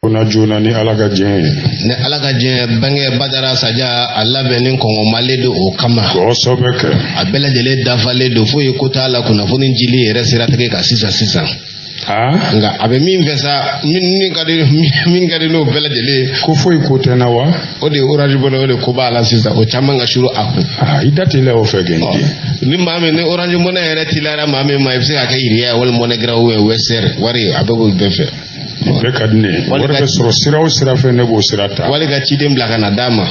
Joona joona ni Ala ka diɲɛ ye. Ni Ala ka diɲɛ bange Badara Saja a labɛnnen kɔngɔmalen don o kama. Kosɛbɛ kɛ. A bɛɛ lajɛlen dafalen don foyi ko t'a la kunnafoni jili yɛrɛ siratigɛ kan sisan sisan. Nka a bɛ min fɛ sa min ka di min ka di n'o bɛɛ lajɛlen ye. Ko foyi ko tɛ n na wa. O de ye orange money o de ko b'a la sisan o caman ka suru a kun. I da teliya o fɛ kɛ n den. Ni maa min ni orange money yɛrɛ teliyara maa min ma i bɛ se k'a kɛ yiriya ye walima MoneyGram ou Western wari a bɛɛ b'o bɛɛ fɛ. Nin bɛɛ ka di ne ye. Wari bɛ sɔrɔ sira o sira fɛ ne b'o sira ta. Wali ka ciden bila ka na d'a ma.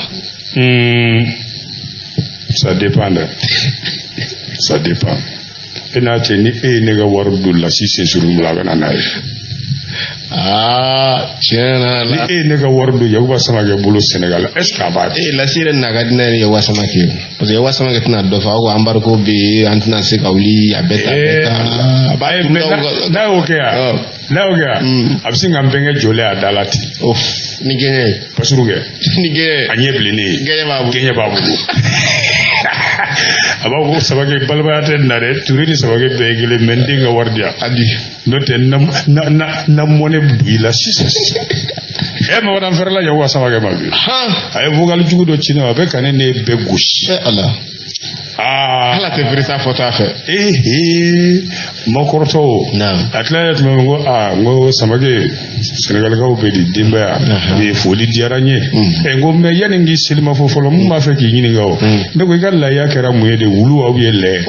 Ça dépend dɛ. Ça dépend. E n'a cɛ ni e ye ne ka wari don lasi sensurun la a bɛ na n'a ye. Aa tiɲɛ na. Ni e ye ne ka wari don Yakuba Samakɛ bolo Sénégal est ce que a b'a di. Ee lasi yɛrɛ na ka di ne ye Yakuba Samakɛ ye parce que Yakuba Samakɛ tɛna dɔ fɔ aw ko embargo bɛ yen an tɛna se ka wuli a bɛ tan a bɛ tan. A b'a ye n'a y'o kɛ yan. N'a y'o kɛ yan a bɛ sin ka n bɛnkɛ jɔlen a da la ten. Ni gɛɲɛ ye. Basiru kɛ. Ni gɛɲɛ ye. A ɲɛ bilennen ye. Gɛɲɛ b'a bolo. Gɛɲɛ b'a bolo. A b'a fɔ ko Samakɛ balimaya tɛ nin na dɛ Ture ni Samakɛ bɛɛ ye kelen mais n den ka wari di yan. A di. N'o tɛ na mɔnɛ bu i la sisan sisan. Ɛ Mamadu an fɛrɛla Yakuba Samakɛ ma bi. A ye vocal jugu dɔ ci ne ma a bɛ ka ne ne bɛɛ gosi. Ɛ Ala. Aa. Ala tɛ firisa fɔta fɛ. Ee makɔrɔtɔ o. Naam. A tilala tuma min ko aa n ko Samakɛ Sɛnɛgalikaw bɛ di denbaya. Ee foli diyara n ye. Ɛ n ko mais yanni n k'i selima fɔ fɔlɔ n b'a fɛ k'i ɲininka o. Ne ko i ka layiya kɛra mun ye de wulu wa ou bien lɛ.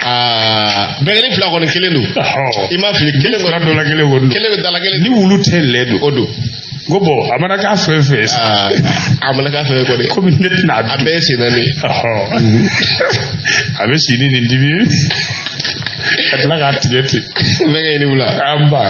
Aa bɛnkɛni fila kɔni kelen don. I ma fili kelen fila dɔ la kelen kɔni don. Kelen bɛ da la kelen. Ni wulu tɛ lɛ don. O don. N ko bon a mana k'a fɛn fɛn. A mana k'a fɛn kɔni. Komi ne tɛna a A bɛɛ ye sen naani. A bɛ si ni nin dimi ye. Ka tila k'a tigɛ ten. Bɛnkɛ i ni wula. An ba.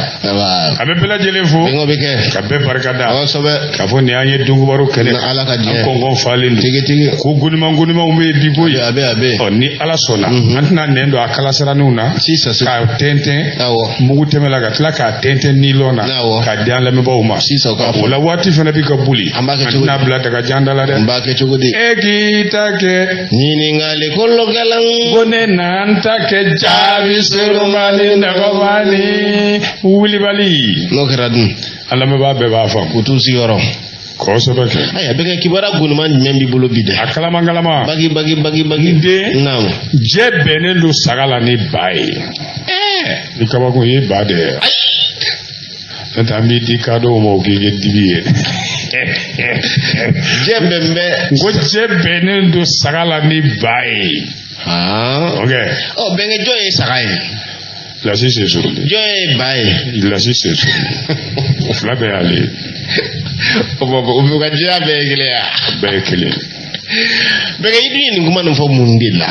A bɛ bɛɛ lajɛlen fo. Bɛnkɛw bɛ kɛ. Ka bɛɛ barika da. Kosɛbɛ. K'a fɔ nin y'an ye donkibaru kɛnɛ. Ni Ala ka diɲɛ. An kɔnkɔn falen don. Tigi tigi. Ko goniman gonimanw bɛ yen bi koyi. A bɛ a bɛ. Ɔ ni Ala sɔnna. An tɛna nɛn don a kalasiraninw na. Sisan sisan. K'a tɛntɛn. Awɔ. Mugu tɛmɛ la ka tila k'a tɛntɛn nilɔn na. Awɔ. K'a di an lamɛnbaaw ma. Sisan k'a fɔ. O la waati fana bɛ ka boli. An b'a kɛ cogo di? An tɛna bila dagajan da la dɛ. An b'a kɛ cogo di? E k'i ta kɛ. Ɲininkali kolo gɛlɛn. Ko ne na n ta kɛ jaabi surumani nɔgɔmani wulibali. N'o kɛra dun. An lamɛnbaa bɛɛ b'a faamu. U t'u sigiyɔrɔ. Kosɛbɛ kɛ. Ayiwa bɛnkɛ kibaruya goniman jumɛn b'i bolo bi dɛ? A kalaman kalama. Bagi bagi bagi bagi. N den. Naamu. Jɛ bɛnnen don saga la ni ba ye. Ni kabako ye ba de ye. N'o tɛ an b'i di kadɔw ma o k'i kɛ dibi ye. Jɛ bɛn bɛ. N ko jɛ bɛnnen don saga la ni ba ye. Ok. Ɔ bɛnkɛ jɔn ye saga ye? Lasi sen suru. Jɔn ye ba ye? Lasi sen suru. O fila bɛɛ y'ale ye. O o ka jɛya bɛɛ ye kelen ye wa? Bɛɛ ye kelen ye. Bɛnkɛ i dun ye nin kuma nin fɔ mun de la?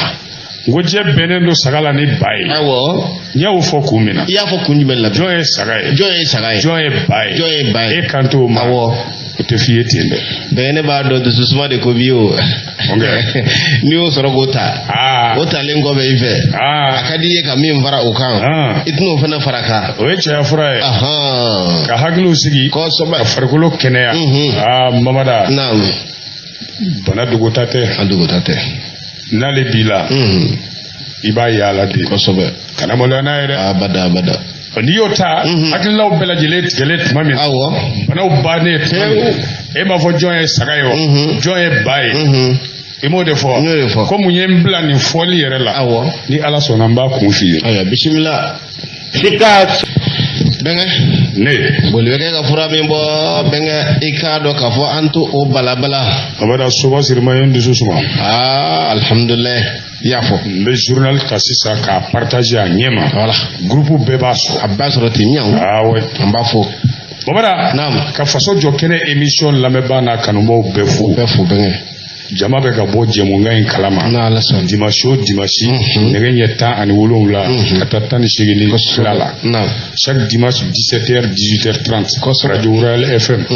N ko jɛ bɛnnen don saga la ni ba ye. Awɔ. N y'o fɔ kun min na. I y'a fɔ kun jumɛn la? Jɔn ye saga ye? Jɔn ye saga ye? Jɔn ye ba ye? Jɔn ye ba ye? E kan t'o ma. Awɔ. O tɛ f'i ye ten dɛ. Bɛnkɛ ne b'a dɔn dususuma de ko b'i ye o. Ok. N'i y'o sɔrɔ k'o ta. Aa. O talen kɔfɛ i fɛ. Aa. A ka di i ye ka min fara o kan. I tɛn'o fana fara kan. O ye cɛya fura ye. Ahan. Ka hakiliw sigi. Kosɛbɛ. Ka farikolo kɛnɛya. Aa Mamada. Naamu. Bana dogota tɛ. A dogota tɛ. N'ale b'i la. I b'a yaala de. Kosɛbɛ. Kana maloya n'a ye dɛ. Abada abada. N'i y'o ta hakililaw bɛɛ lajɛlen tigɛlen tuma min. Awɔ. Banaw bannen tuma min. E m'a fɔ jɔn ye saga ye wa. Jɔn ye ba ye. I m'o de fɔ. N y'o de fɔ. Ko mun ye n bila nin fɔli yɛrɛ la. Awɔ. Ni Ala sɔnna n b'a kun f'i ye. Ayiwa bisimila. Sika. Bɛnkɛ. Ne. Boli bɛ kɛ ka fura min bɔ bɛnkɛ i k'a dɔn k'a fɔ an to o balabala. Mamada soba sirima ye n dusu suma. Aa alihamudulilayi i y'a fɔ. N bɛ journal ta sisan k'a partager a ɲɛ ma. Voilà. Groupe bɛɛ b'a sɔrɔ. A b'a sɔrɔ ten ɲa. Ah ouais. An b'a fɔ. Mamada. Naamu. Ka faso jɔ kɛnɛ émission lamɛnbaa n'a kanubaw bɛɛ fo. Bɛɛ fo bɛnkɛ. Jama bɛ ka bɔ jɛmukan in kalama. N'Ala sɔnna. Dimanche o dimanche. Nɛgɛ ɲɛ 17 ka taa 82 la. Naamu. Chaque dimanche 17h 18h30. Kosɛbɛ. Radio Royal FM.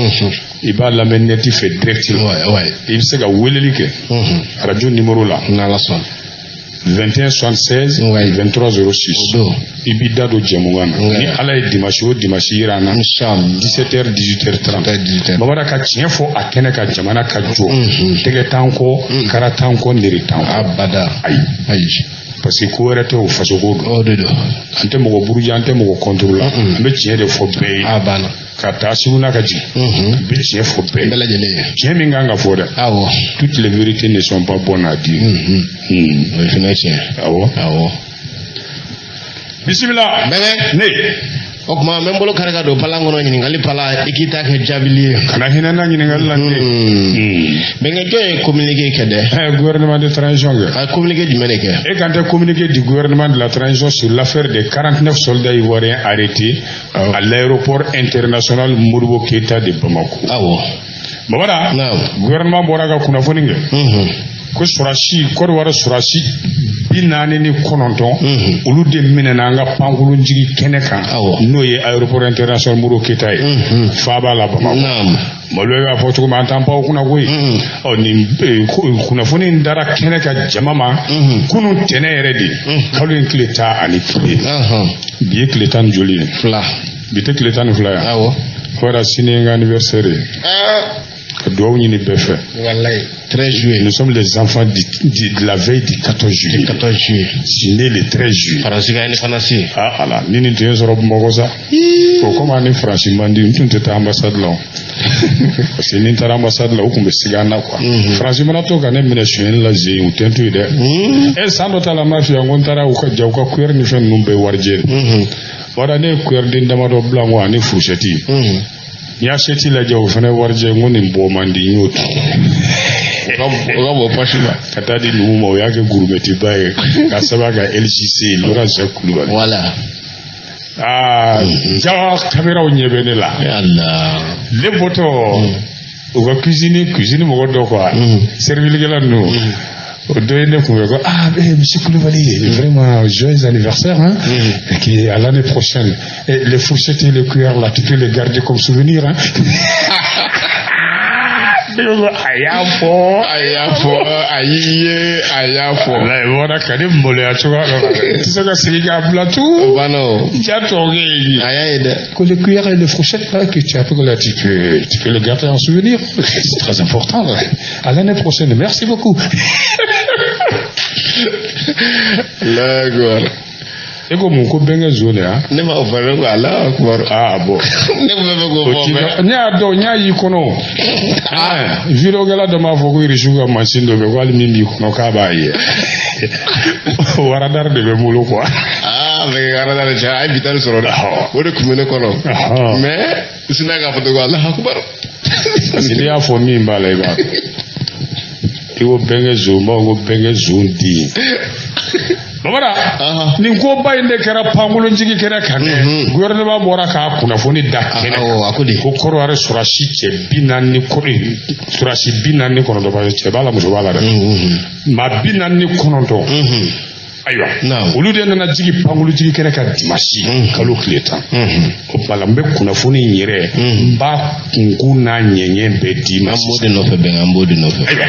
I b'a lamɛn net fɛ direct la. Ouais ouais. I bɛ se ka weleli kɛ. Radio numéro la. N'Ala sɔnna. 21 76 Ouais. 23 06. O don. I b'i da don jɛmukan na. Ouais. Ni Ala ye dimanche o dimanche yira an na. Inchallah. 17h 18h30. 18h. Mamada ka tiɲɛ fɔ a kɛnɛ ka jamana ka jɔ. Tɛgɛ t'an kɔ, kara t'an kɔ, nere t'an kɔ. Abada. Ayi. Ayi. Parce que ko wɛrɛ tɛ, o fasoko don. O de don. An tɛ mɔgɔ buruja, an tɛ mɔgɔ contre la. An bɛ tiɲɛ de fɔ bɛɛ ye. A banna. Ka taa Segu n'a ka jigin. N bɛ tiɲɛ fɔ bɛɛ ye. Bɛɛ lajɛlen ye. Tiɲɛ min kan ka fɔ dɛ. Awɔ. Toutes les vérités ne sont pas bonnes à dire. O ye fana tiɲɛ. Awɔ. Awɔ. Bisimila. Bɛnkɛ. Ne. O tuma n bɛ n bolo kari ka don palan kɔnɔ, ɲininkali pala, i k'i ta kɛ jaabili ye. Kana hinɛ n na ɲininkali la ne. Bɛnkɛ, jɔn ye communiqué kɛ dɛ? Gouvernement de transition kɛ. A ye communiqué jumɛn de kɛ? E kan tɛ communiqué du gouvernement de la transition sur l'affaire des 49 soldats ivoiriens arrêtés à l'aéroport international Modibo Keïta de Bamako. Awɔ. Babada, Naam. gouvernement bɔra ka kunnafoni kɛ ko sɔrɔsi Côte d'Ivoire sɔrɔsi 49, olu de minɛna an ka pankurunjigi kɛnɛ kan, n'o ye aéroport international Modibo Keïta ye, faaba la Bamako. Naam. Malo y'a fɔ cogo min, an t'an pan o kunna koyi. Ɔ, nin kunnafoni in dara kɛnɛ ka jama ma kunun tɛnɛ yɛrɛ de, kalo in tile 11. Bi ye tile tan ni joli ye? 2. Bi tɛ tile 12 yan? Awɔ. Fo yɛrɛ, sini ye n ka anniversaire ye. Ka dugawu ɲini bɛɛ fɛ. Walayi. 13 juillet. Nous sommes les enfants de la veille du 14 juillet. 14 juillet. Né le 13 juillet. Faransi ka indépendance. Ah ala, ni nin tun ye sɔrɔ Bamakɔ sa. O komi an ni Faransi man di, n tun tɛ taa ambassade la o. Parce que ni n taara ambassade la, u tun bɛ siga an na quoi. Faransi mana to ka ne minɛ sonyɛli la zen, u tɛ n to yen dɛ. E san dɔ ta la, n b'a f'i ye, n ko n taara u ka ja, u ka cuillère ni fɛn ninnu bɛɛ warijɛ de. Wara ne ye cuillère den damadɔ bila n ko ani fourchette. N y'a assiette lajɛ, o fana ye warijɛ, n ko nin bɔ man di, n y'o ta. O ka bɔ poche la. Ka taa di numu ma, o y'a kɛ gourmette ye ka sababu ka LJC Laurent Jacques Coulibaly. Voilà. Aa, jawa caméraw ɲɛ bɛ ne la. Allah. Ne bɔtɔ u ka cuisine mɔgɔ dɔ quoi, servilikɛla ninnu, o dɔ ye ne kunbɛn ko: "Ah eh, monsieur Coulibaly, vraiment joyeux anniversaire hein, et qui à l'année prochaine. Et les fourchettes et les cuillères là, tu peux les garder comme souvenir hein." Ne ko a y'a fɔ. A y'a fɔ, a y'i ye, a y'a fɔ. Walayi, bɔra ka ne maloya cogoya dɔ la dɛ. I tɛ se ka segin k'a bila O tugun. banna o. Ja tɔ kɛ ye. A y'a ye dɛ. Que les cuillères et les fourchettes là que tu as pris là, tu peux les garder en souvenir. C'est très important là. À l'année prochaine. Merci beaucoup. Allahu akbar. E ko mun ko bɛnkɛ zon de ya? Ne m'a fɔ, ne ko Allahu akbar. Ah bon. Ne tun bɛ fɛ k'o O fɔ t'i mais. ka, ne y'a dɔn, n y'a y'i kɔnɔ. Ah, vidéo-kɛla dɔ m'a fɔ ko irisiw ka mansin dɔ bɛ ko hali min b'i kɔnɔ k'a b'a ye. O radar de bɛ n bolo quoi. Ah, bɛnkɛ ka radar cɛ, a ye bitali sɔrɔ dɛ. O de tun bɛ ne kɔnɔ. Mais sina k'a fɔ ten ko Allahu akbar. Parce que n'i y'a fɔ min b'a la, i b'a dɔn. I ko bɛnkɛ zon, n b'a fɔ ko bɛnkɛ zon den. Babara, nin koba in de kɛra pankolonjigi kɛnɛ kan dɛ. Gouvernement bɔra k'a kunnafoni da kɛnɛ kan. Awɔ, a ko di. Ko Kɔrɔwari sɔrɔsi cɛ 40 sɔrɔsi 49, parce que cɛ b'a la, muso b'a la dɛ. Maa 49. Ayiwa, olu de nana jigin pankolonjigi kɛnɛ kan dimanche kalo tile 10. O tuma la, n bɛ kunnafoni in yɛrɛ, n b'a kunkun n'a ɲɛɲɛ bɛɛ d'i ma An b'o de nɔfɛ bɛn, an b'o de nɔfɛ. Ayiwa,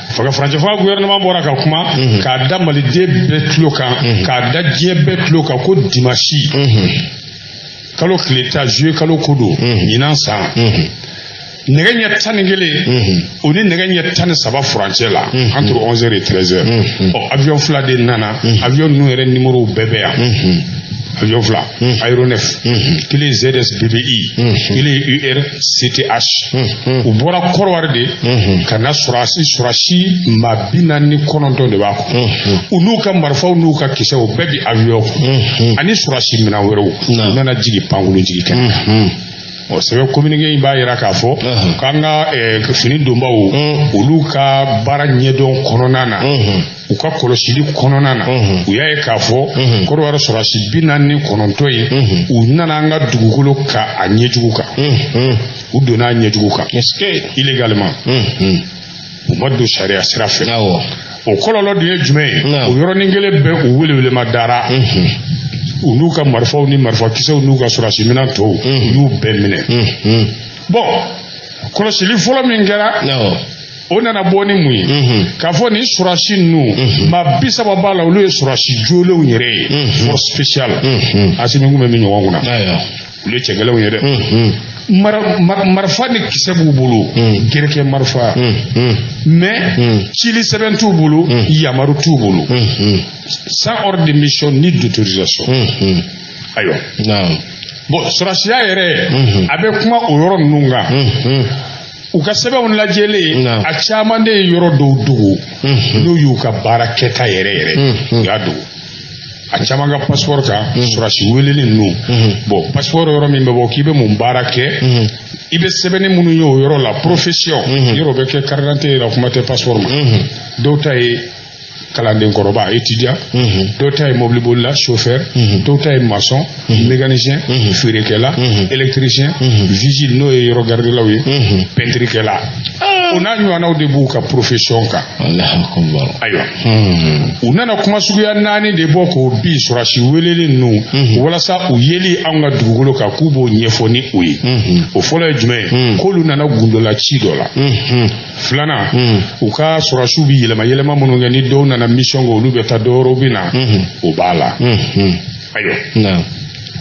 fanga furancɛ fanga gouvernement bɔra ka kuma k'a da maliden bɛɛ tulo kan, k'a da diɲɛ bɛɛ tulo kan ko dimanche kalo tile 10 juillet kalo ko don ɲinan san, nɛgɛ ɲɛ 11 o ni nɛgɛ ɲɛ 13 furancɛ la, entre 11 heures et 13 heures, ɔ, avion fila de nana. Avion ninnu yɛrɛ numéro bɛɛ bɛ yan. Avion fila, aéronef, kelen ZS BBI, kelen UR CTH. U bɔra Kɔrɔwari de ka na. Sɔrɔsi maa 49 de b'a kɔnɔ, u n'u ka marifaw n'u ka kisɛw bɛɛ bi avion kɔnɔ ani sɔrɔsi minɛn wɛrɛw. U nana jigin pankurun jigi kɛnɛ kan. Ɔ, sɛbɛn communiqué in b'a yira k'a fɔ k'an ka fini donbaw, olu ka baara ɲɛdɔn kɔnɔna na, u ka kɔlɔsili kɔnɔna na, u y'a ye k'a fɔ Kɔrɔwari sɔrɔsi 49 ye, u nana an ka dugukolo ka a ɲɛjugu kan, u donna a ɲɛjugu kan illégalement, u ma don sariya sira fɛ. O kɔlɔlɔ dun ye jumɛn ye? O yɔrɔnin kelen bɛɛ, u welewelema dara, u n'u ka marifaw ni marifakisɛw n'u ka sɔrɔsi minɛn tɔw, u y'u bɛɛ minɛ. Bon, kɔlɔsili fɔlɔ min kɛra, o nana bɔ ni mun ye? K'a fɔ nin sɔrɔsi ninnu, maa 30 b'a la, olu ye sɔrɔsi jolenw yɛrɛ ye, force spéciale. Asimi kun bɛ min ɲɔgɔn kunna. Olu ye cɛ gɛlɛnw ye dɛ. Marifa ni kisɛ b'u bolo, gerekɛ marifa, mais cili sɛbɛn t'u bolo, yamaru t'u bolo, sans ordre de mission ni d'autorisation. Ayiwa, bon, sɔrɔsiya yɛrɛ, a bɛ kuma o yɔrɔ ninnu kan. U ka sɛbɛnw lajɛlen, a caman de ye yɔrɔ dɔw dogo, n'o y'u ka baara kɛta yɛrɛ yɛrɛ, u y'a dogo. A caman ka passeport kan, sɔrɔsi weleli ninnu, bon, passeport yɔrɔ min bɛ bɔ k'i bɛ mun baara kɛ, i bɛ sɛbɛnni minnu ye o yɔrɔ la, profession yɔrɔ bɛ kɛ carte d'identité yɛrɛ, kuma tɛ passeport ma. Dɔw ta ye kalandenkɔrɔba, étudiant, dɔw ta ye mobilibolila, chauffeur, dɔw ta ye maçon, mécanicien, feerekɛla, électricien, vigile, n'o ye yɔrɔ gardelaw ye, peinturekɛla, o n'a ɲɔgɔnnaw de b'u ka profession kan. Ayiwa, u nana kuma suguya naani de bɔ k'o bin sɔrɔsi weleli ninnu, walasa u yeli anw ka dugukolo kan, k'u b'o ɲɛfɔ ni o ye. O fɔlɔ ye jumɛn ye? K'olu nana gundola ci dɔ la. Filanan, u ka sɔrɔsiw bi yɛlɛma yɛlɛma minnu kɛ, ni dɔw nana mission kɛ, olu bɛ taa, dɔwɛrɛw bɛ na, o b'a la. Ayiwa,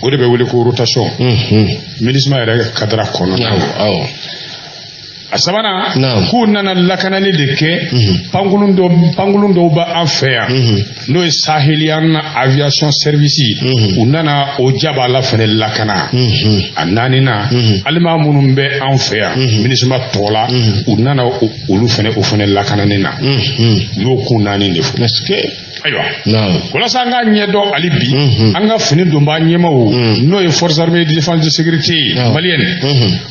o de bɛ wele ko rotation, MINUSMA yɛrɛ cadre kɔnɔna na. A sabanan, k'u nana lakanali de kɛ pankurun dɔ, pankurun dɔw bɛ an fɛ yan, n'o ye Sahelian Aviation Service, u nana o jabala fɛnɛ lakana. A naaninan, alima minnu bɛ an fɛ yan MINUSMA tɔgɔ la, u nana olu fɛnɛ, o fɛnɛ lakanani na. U y'o kun naani de fɔ. Ayiwa, walasa an k'a ɲɛdɔn hali bi, an ka fini donbaa ɲɛmaw, n'o ye force armée de défense de sécurité malienne,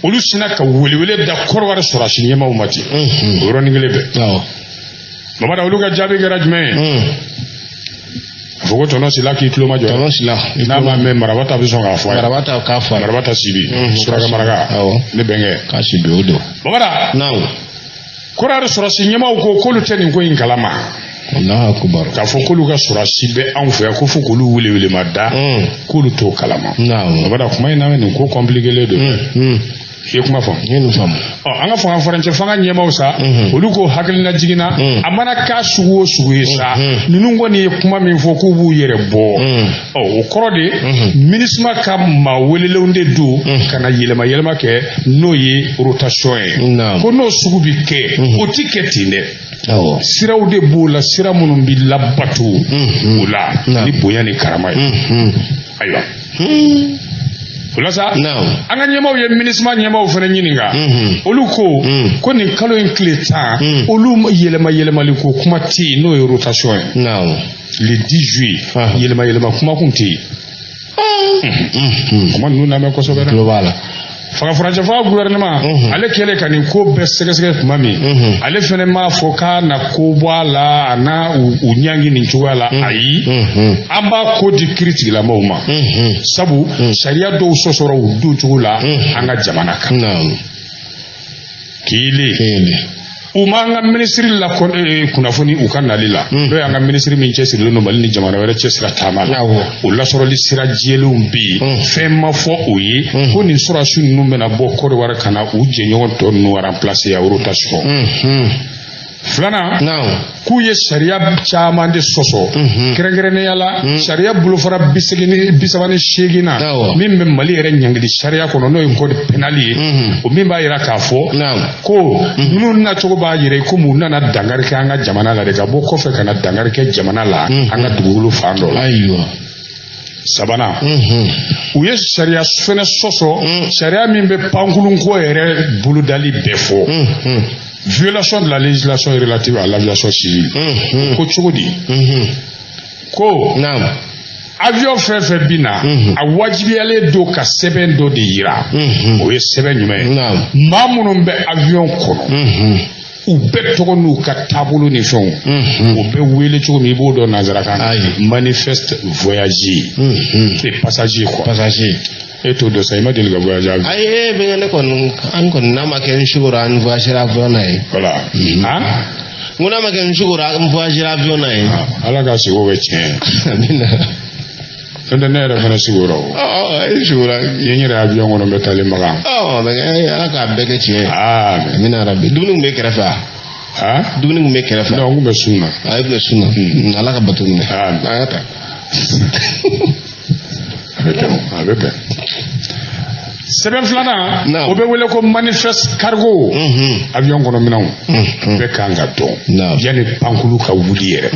olu sinna ka welewele da Kɔrɔwari sɔrɔsi ɲɛmaw ma ten, o yɔrɔnin kelen bɛɛ. Mamada, olu ka jaabi kɛra jumɛn ye? A fɔ ko tɔnɔ Sila k'i tulo majɔ. Tɔnɔ Sila. N'a ma mɛn, Marabata bɛ sɔn k'a fɔ a ye. Marabata k'a fɔ a ye. Marabata Sibi, Suraka Maraka, ne bɛnkɛ. K'a Sibi o don. Mamada, Kɔrɔwari sɔrɔsi ɲɛmaw ko k'olu tɛ nin ko in kalama. Allahu akbar. K'a fɔ k'olu ka sɔrɔsi bɛ anw fɛ yan, ko fo k'olu wele ma da, k'olu t'o kalama. Mamada, kuma in na, nin ko compliqué don. I ye kuma faamu? N ye nin faamu. Ɔ, an ka fanga furancɛ fanga ɲɛmaw sa, olu ko hakilina jiginna, a mana k'a sugu o sugu ye sa, ninnu kɔni ye kuma min fɔ k'u b'u yɛrɛ bɔ, ɔ, o kɔrɔ de, MINUSMA ka maa welelenw de don ka na yɛlɛma yɛlɛma kɛ, n'o ye rotation ye. Ko n'o sugu bi kɛ, o ti kɛ ten dɛ. Siraw de b'o la, sira minnu bi labato o la ni bonya ni karama ye. Ayiwa, o la sa, an ka ɲɛmaaw ye MINUSMA ɲɛmaaw fana ɲininka. Olu ko ko nin kalo in tile 10, olu yɛlɛma yɛlɛmali ko kuma tɛ yen, n'o ye rotation ye. Le 10 juillet, yɛlɛma yɛlɛma kuma kun tɛ yen. Kuma ninnu lamɛn kosɛbɛ dɛ. Tulo b'a la. Fanga furancɛ fanga gouvernement, ale kɛlen ka nin ko bɛɛ sɛgɛsɛgɛ tuma min, ale fɛnɛ m'a fɔ k'a na ko bɔ a la, a n'a u ɲangi nin cogoya la. Ayi, an b'a ko di kiiri tigilamɔgɔw ma, sabu sariya dɔw sɔsɔra u don cogo la an ka jamana kan. Kelen, u m'an ka minisiri la kunnafoni u ka nali la, n'o y'an ka minisiri min cɛsirilen don Mali ni jamana wɛrɛ cɛsira taama la, o lasɔrɔli sira jɛlenw bɛ yen. Fɛn ma fɔ o ye ko nin sɔrɔdasi ninnu bɛna bɔ Côte d'Ivoire ka na u jɛɲɔgɔn tɔ ninnu remplacer ya rotation. Filanan, k'u ye sariya caman de sɔsɔ, kɛrɛnkɛrɛnnenya la sariya bolofara 83nan min bɛ Mali yɛrɛ ɲangili sariya kɔnɔ, n'o ye code pénal ye, o min b'a yira k'a fɔ ko ninnu nacogo b'a yira komi u nana dankari kɛ an ka jamana la de, ka bɔ kɔfɛ ka na dankari kɛ jamana la, an ka dugukolo fan dɔ la. Sabanan, u ye sariya fɛnɛ sɔsɔ, sariya min bɛ pankurunko yɛrɛ bolodali bɛɛ fɔ, violation de la législation relative à l'aviation civile. Ko cogo di? Ko avion fɛn fɛn bi na, a wajibiyalen don ka sɛbɛn dɔ de yira. O ye sɛbɛn jumɛn ye? Maa minnu bɛ avion kɔnɔ, u bɛɛ tɔgɔ n'u ka taabolo ni fɛnw, o bɛ wele cogo min, i b'o dɔn nanzarakan na, manifeste voyager et passager quoi. Passager. E t'o dɔn sa, i ma deli ka voyager avion. Ayi, e bɛ ne kɔni, an kɔni n'a ma kɛ n sukoro, an voyager avion na ye. Voilà, han. N ko n'a ma kɛ n sukoro, an voyager avion na ye. Ala ka sigi o kɛ tiɲɛ ye. Amina. N'o tɛ, ne yɛrɛ fana sigiyɔrɔ o. Ɔ, e sukoro. N ye n yɛrɛ avion kɔnɔ, n bɛ taalen Makan. Ɔ, mɛ Ala k'a bɛɛ kɛ tiɲɛ ye. Amin. Amina rabi. Dumuni kun bɛ kɛrɛfɛ wa? Han? Dumuni kun bɛ kɛrɛfɛ. Non, n kun bɛ sun na. A, e kun bɛ sun na. Ala ka bato minɛ. Amin. An ka taa. A bɛ bɛn, a bɛ bɛn. Sɛbɛn filanan, o bɛ wele ko manifeste cargo. Avion kɔnɔ minɛnw bɛɛ kan ka dɔn yanni pankulu ka wuli yɛrɛ.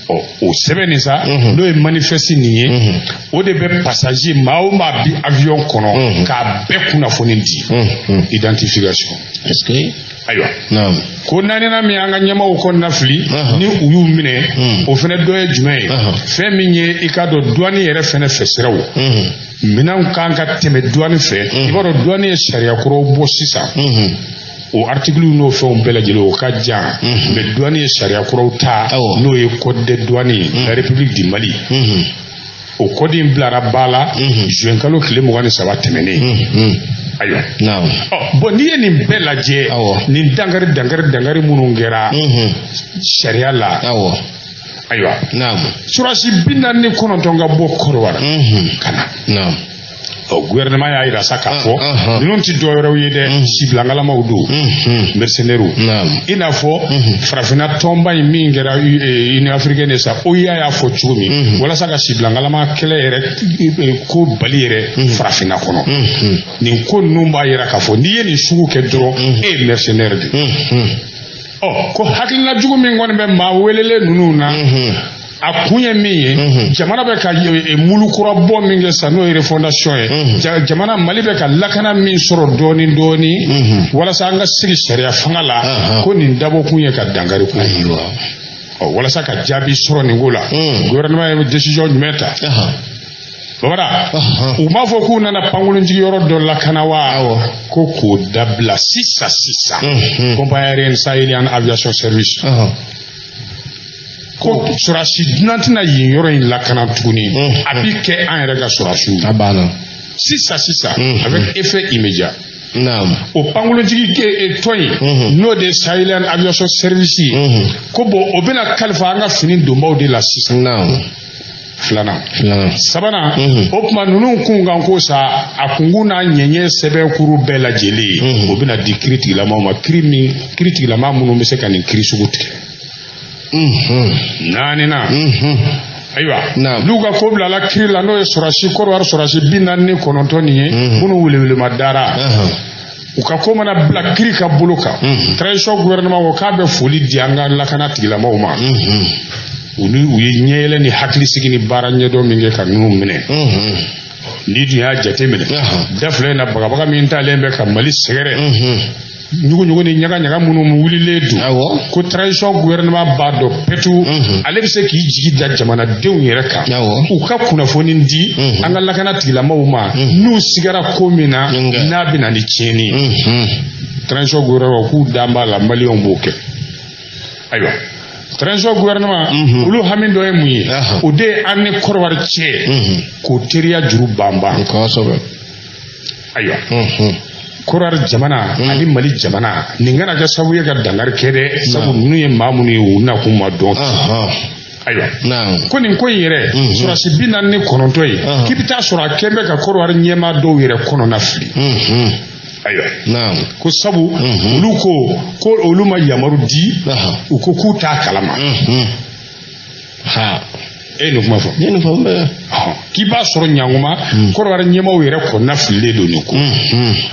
Ɔ, o sɛbɛn nin sa, n'o ye manifeste nin ye, o de bɛ passager maa o maa bi avion kɔnɔ k'a bɛɛ kunnafoni di, identification. Est-ce que Ayiwa, ko naaninan min an ka ɲɛmaaw kɔnɔna fili ni u y'u minɛ, o fɛnɛ dɔ ye jumɛn ye? Fɛn min ye, i k'a dɔn, douane yɛrɛ fɛnɛ fɛ siraw, minɛnw kan ka tɛmɛ douane fɛ. I b'a dɔn, douane ye sariya kuraw bɔ sisan, o article n'o fɛnw bɛɛ lajɛlen, o ka jan, mais douane ye sariya kuraw ta, n'o ye code de douane ye, la République du Mali. O code in bilara ba la juin kalo tile 23 tɛmɛnen. Ayiwa, ɔ bon, n'i ye nin bɛɛ lajɛ, nin dankari dankari dankari minnu kɛra sariya la, ayiwa, surasi 49 ka bɔ Kɔdiwari ka na. Ɔ, gouvernement y'a yira sa k'a fɔ ninnu ti dɔwɛrɛw ye dɛ, sibilankalamaw don, mercenaires. I n'a fɔ farafinna tɔnba in min kɛra Union africaine ye sa, OUA y'a fɔ cogo min, walasa ka sibilankalama kɛlɛ yɛrɛ ko bali yɛrɛ farafinna kɔnɔ. Nin ko ninnu b'a yira k'a fɔ n'i ye nin sugu kɛ dɔrɔn, e ye mercenaire de. Ɔ, ko hakilina jugu min kɔni bɛ maa welelen ninnu na, a kun ye min ye, jamana bɛ ka mulu kura bɔ min kɛ sisan, n'o ye refondation ye, jamana Mali bɛ ka lakana min sɔrɔ dɔɔni dɔɔni walasa an ka sigi sariya fanga la, ko nin dabɔkun ye ka dankari ko. Ɔ, walasa ka jaabi sɔrɔ nin ko la, gouvernement ye décision jumɛn ta? Babara, u m'a fɔ k'u nana pankurunjigi yɔrɔ dɔ lakana wa? Ko k'o dabila sisan sisan. Compagnie aérienne Sahelian Aviation Service, ko sɔrɔsi dunan tɛna yen yɔrɔ in lakana tuguni, a bi kɛ an yɛrɛ ka sɔrɔsiw. A banna. Sisan sisan, avec effet immédiat. O pankurunjigi tɔn in, n'o de ye Sahelian Aviation Service ye, ko bon, o bɛna kalifa an ka fini donbaw de la sisan. Filanan. Sabanan, o tuma ninnu kun kan ko sa, a kunkun n'a ɲɛɲɛ sɛbɛnkuru bɛɛ lajɛlen, o bɛna di kiri tigilamaw ma, kiri min, kiri tigilama minnu bɛ se ka nin kiri sugu tigɛ. Naaninan, ayiwa, n'u ka ko bilala kiri la, n'o ye sɔrɔsi Kɔdiwari sɔrɔsi 49 nin ye, minnu welewelema dara, u ka ko mana bila kiri ka bolo kan, transition gouvernement ko k'a bɛ foli di an ka lakana tigilamaw ma, u ni u ye ɲɛyɛlɛ ni hakilisigi ni baara ɲɛdɔn min kɛ ka ninnu minɛ. N'i dun y'a jateminɛ, da fila in na, bagabaga min talen bɛ ka Mali sɛgɛrɛ, ɲuguɲugu ni ɲaga ɲaga minnu wulilen don, ko transition gouvernement b'a dɔn petu, ale bɛ se k'i jigi da jamanadenw yɛrɛ kan, u ka kunnafoni di an ka lakana tigilamaw ma n'u sigara ko min na n'a bɛ na ni tiɲɛni ye. Transition gouvernement k'u dan b'a la, maliyɛnw b'o kɛ. Ayiwa, transition gouvernement, olu hami dɔ ye mun ye? O de ye an ni Kɔdiwari cɛ k'o teriya juru banban. Ayiwa, Kɔdiwari jamana ani Mali jamana, nin kana kɛ sababu ye ka dankari kɛ dɛ, sabu ninnu ye maa minnu ye, u nakun ma dɔn. Ayiwa, ko nin ko in yɛrɛ, sɔrɔsi 49 ye, k'i bɛ taa sɔrɔ a kɛn bɛ ka Kɔdiwari ɲɛmaa dɔw yɛrɛ kɔnɔna fili. Ayiwa, ko sabu olu ko ko olu ma yamaru di, u ko k'u t'a kalama. E ye nin kuma fɔ? Ne nin fɔ bɛɛ. K'i b'a sɔrɔ ɲankuma Kɔdiwari ɲɛmaaw yɛrɛ kɔnɔna fililen don nin ko.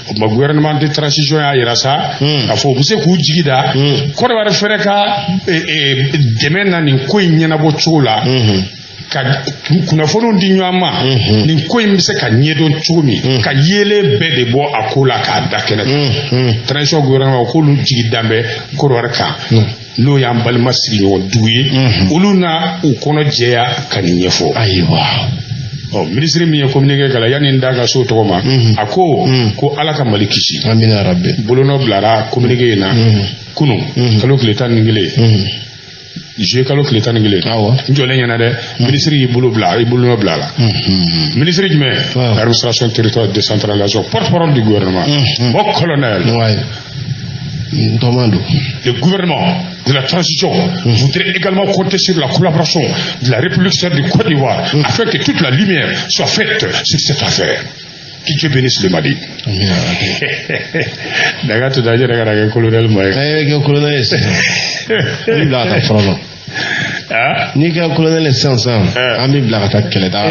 O tuma gouvernement de transition y'a yira sa k'a fɔ u bɛ se k'u jigi da Kɔdiwari fɛnɛ ka dɛmɛ na nin ko in ɲɛnabɔ cogo la, ka kunnafoniw di ɲɔgɔn ma, nin ko in bɛ se ka ɲɛdɔn cogo min, ka yeelen bɛɛ de bɔ a ko la k'a da kɛnɛ kan. Transition gouvernement k'olu jigi dan bɛ Kɔdiwari kan, n'o y'an balima sigiɲɔgɔn dugu ye, olu na u kɔnɔ jɛya ka nin ɲɛfɔ. Ɔ, minisiri min ye communiqué kɛ la, yanni n da ka so tɔgɔ ma, a ko ko Ala ka Mali kisi. Amina rabbi. Bolonɔ bilara communiqué in na kunun, kalo tile 11, juillet kalo tile 11. N jɔlen ɲɛna dɛ, minisiri y'i bolo bila, i bolonɔ bila a la. Minisiri jumɛn? Administration, territoire, décentralisation, porte-parole du gouvernement, mon colonel. Ntɔma don. Le gouvernement de la transition voudrait également compter sur la collaboration de la République sœur de Côte d'Ivoire afin que toute la lumière soit faite sur cette affaire. Que Dieu bénisse le Mali. Amina rabbi. Daga to da yɛrɛ ka kɛ colonel ma ye. A ye kɛ colonel ye sisan. I bila ka taa fɔlɔ la. N'i kɛra colonel ye sisan sisan, an b'i bila ka taa kɛlɛ da la.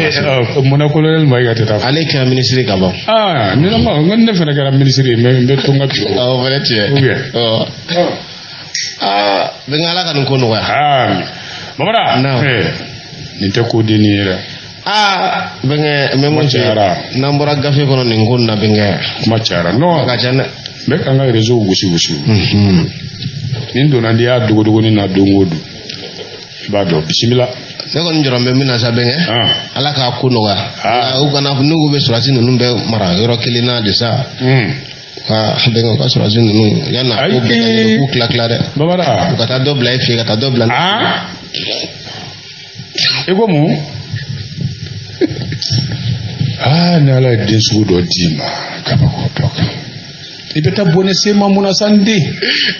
Munna colonel Mayiga tɛ taa? Ale kɛra minisiri ka ban. Aa, ni ma n ko ne fana kɛra minisiri ye, n bɛ to n ka bureau. Awɔ, o fana tiɲɛ. Ou bien. Aa, bɛnkɛ, Ala ka nin ko nɔgɔya. Aa, Mamada. Naamu. Nin tɛ ko dennin ye dɛ. Aa, bɛnkɛ, n bɛ mun f'i ye? Cayara. N'an bɔra gafe kɔnɔ nin ko in na, bɛnkɛ. Kuma cayara. Non. A ka ca dɛ. N bɛ k'an ka réseau gosi gosi. Nin donna, n'i y'a dogodogonin na don o don, i b'a dɔn. Bisimila. Ne kɔni jɔrɔ bɛ min na sa, bɛnkɛ. Ala k'a ko nɔgɔya. U kana n'u bɛ sɔrɔdasi ninnu bɛɛ mara yɔrɔ kelen na de sa. Ka bɛnkɛ, u ka sɔrɔdasi ninnu, yanni a ko bɛɛ ka ɲɛ, u k'u tila tila dɛ. Babara. U ka taa dɔ bila e fɛ yen, ka taa dɔ bila ne fɛ yen. I ko mun? Aa, ni Ala ye den sugu dɔ d'i ma, kabako dɔ kan. I bɛ taa bɔnɛ se ma mun na sa, n den?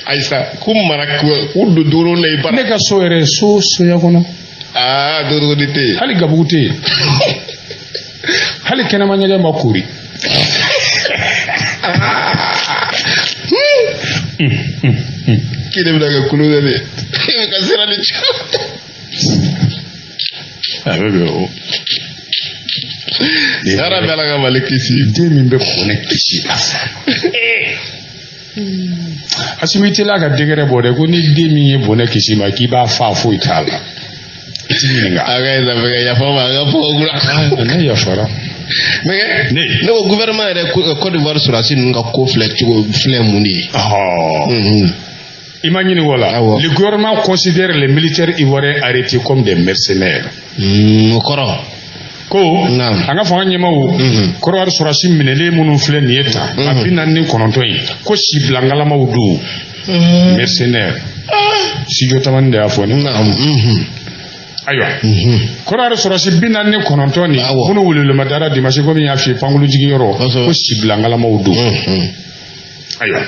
Ayisa, k'u mara, k'u don dogodogonin na i bara. Ne ka so yɛrɛ, so soya kɔnɔ. Aa, dogodogonin tɛ yen. Hali gabugu tɛ yen. Hali kɛnɛma ɲɛgɛn ma koori. K'i de bɛna kɛ colonel ye. E bɛ ka sira de ci. A bɛ bɛn o. Yarabi, Ala ka Mali kisi. Den min bɛ bɔnɛ kisi a fa. Asimi teliya ka degré bɔ dɛ, ko ni den min ye bɔnɛ kisi ma, k'i b'a fa, foyi t'a la. I t'i ɲininka. A ka ɲi sa, bɛnkɛ, yafa n ma, a ka fɔ o kura. Ne yafara. Bɛnkɛ, ne ko gouvernement yɛrɛ, Côte d'Ivoire sɔrɔdasi ninnu ka ko filɛ cogo filɛ mun de ye? I ma ɲini o la. Le gouvernement considère les militaires ivoiriens arrêtés comme des mercenaires. O kɔrɔ. Ko an ka fanga ɲɛmaaw, Kɔrɔwari sɔrɔdasi minɛlen minnu filɛ nin ye tan, a 49 in, ko si bilangalamaw don, mercenaires. Studio Tamani de y'a fɔ ne. Ayiwa, Kɔrɔwari sɔrɔdasi 49 nin minnu welewelema dara dimanche, komi n y'a f'i ye, pankulu jigiyɔrɔ, ko si bilangalamaw don. Ayiwa,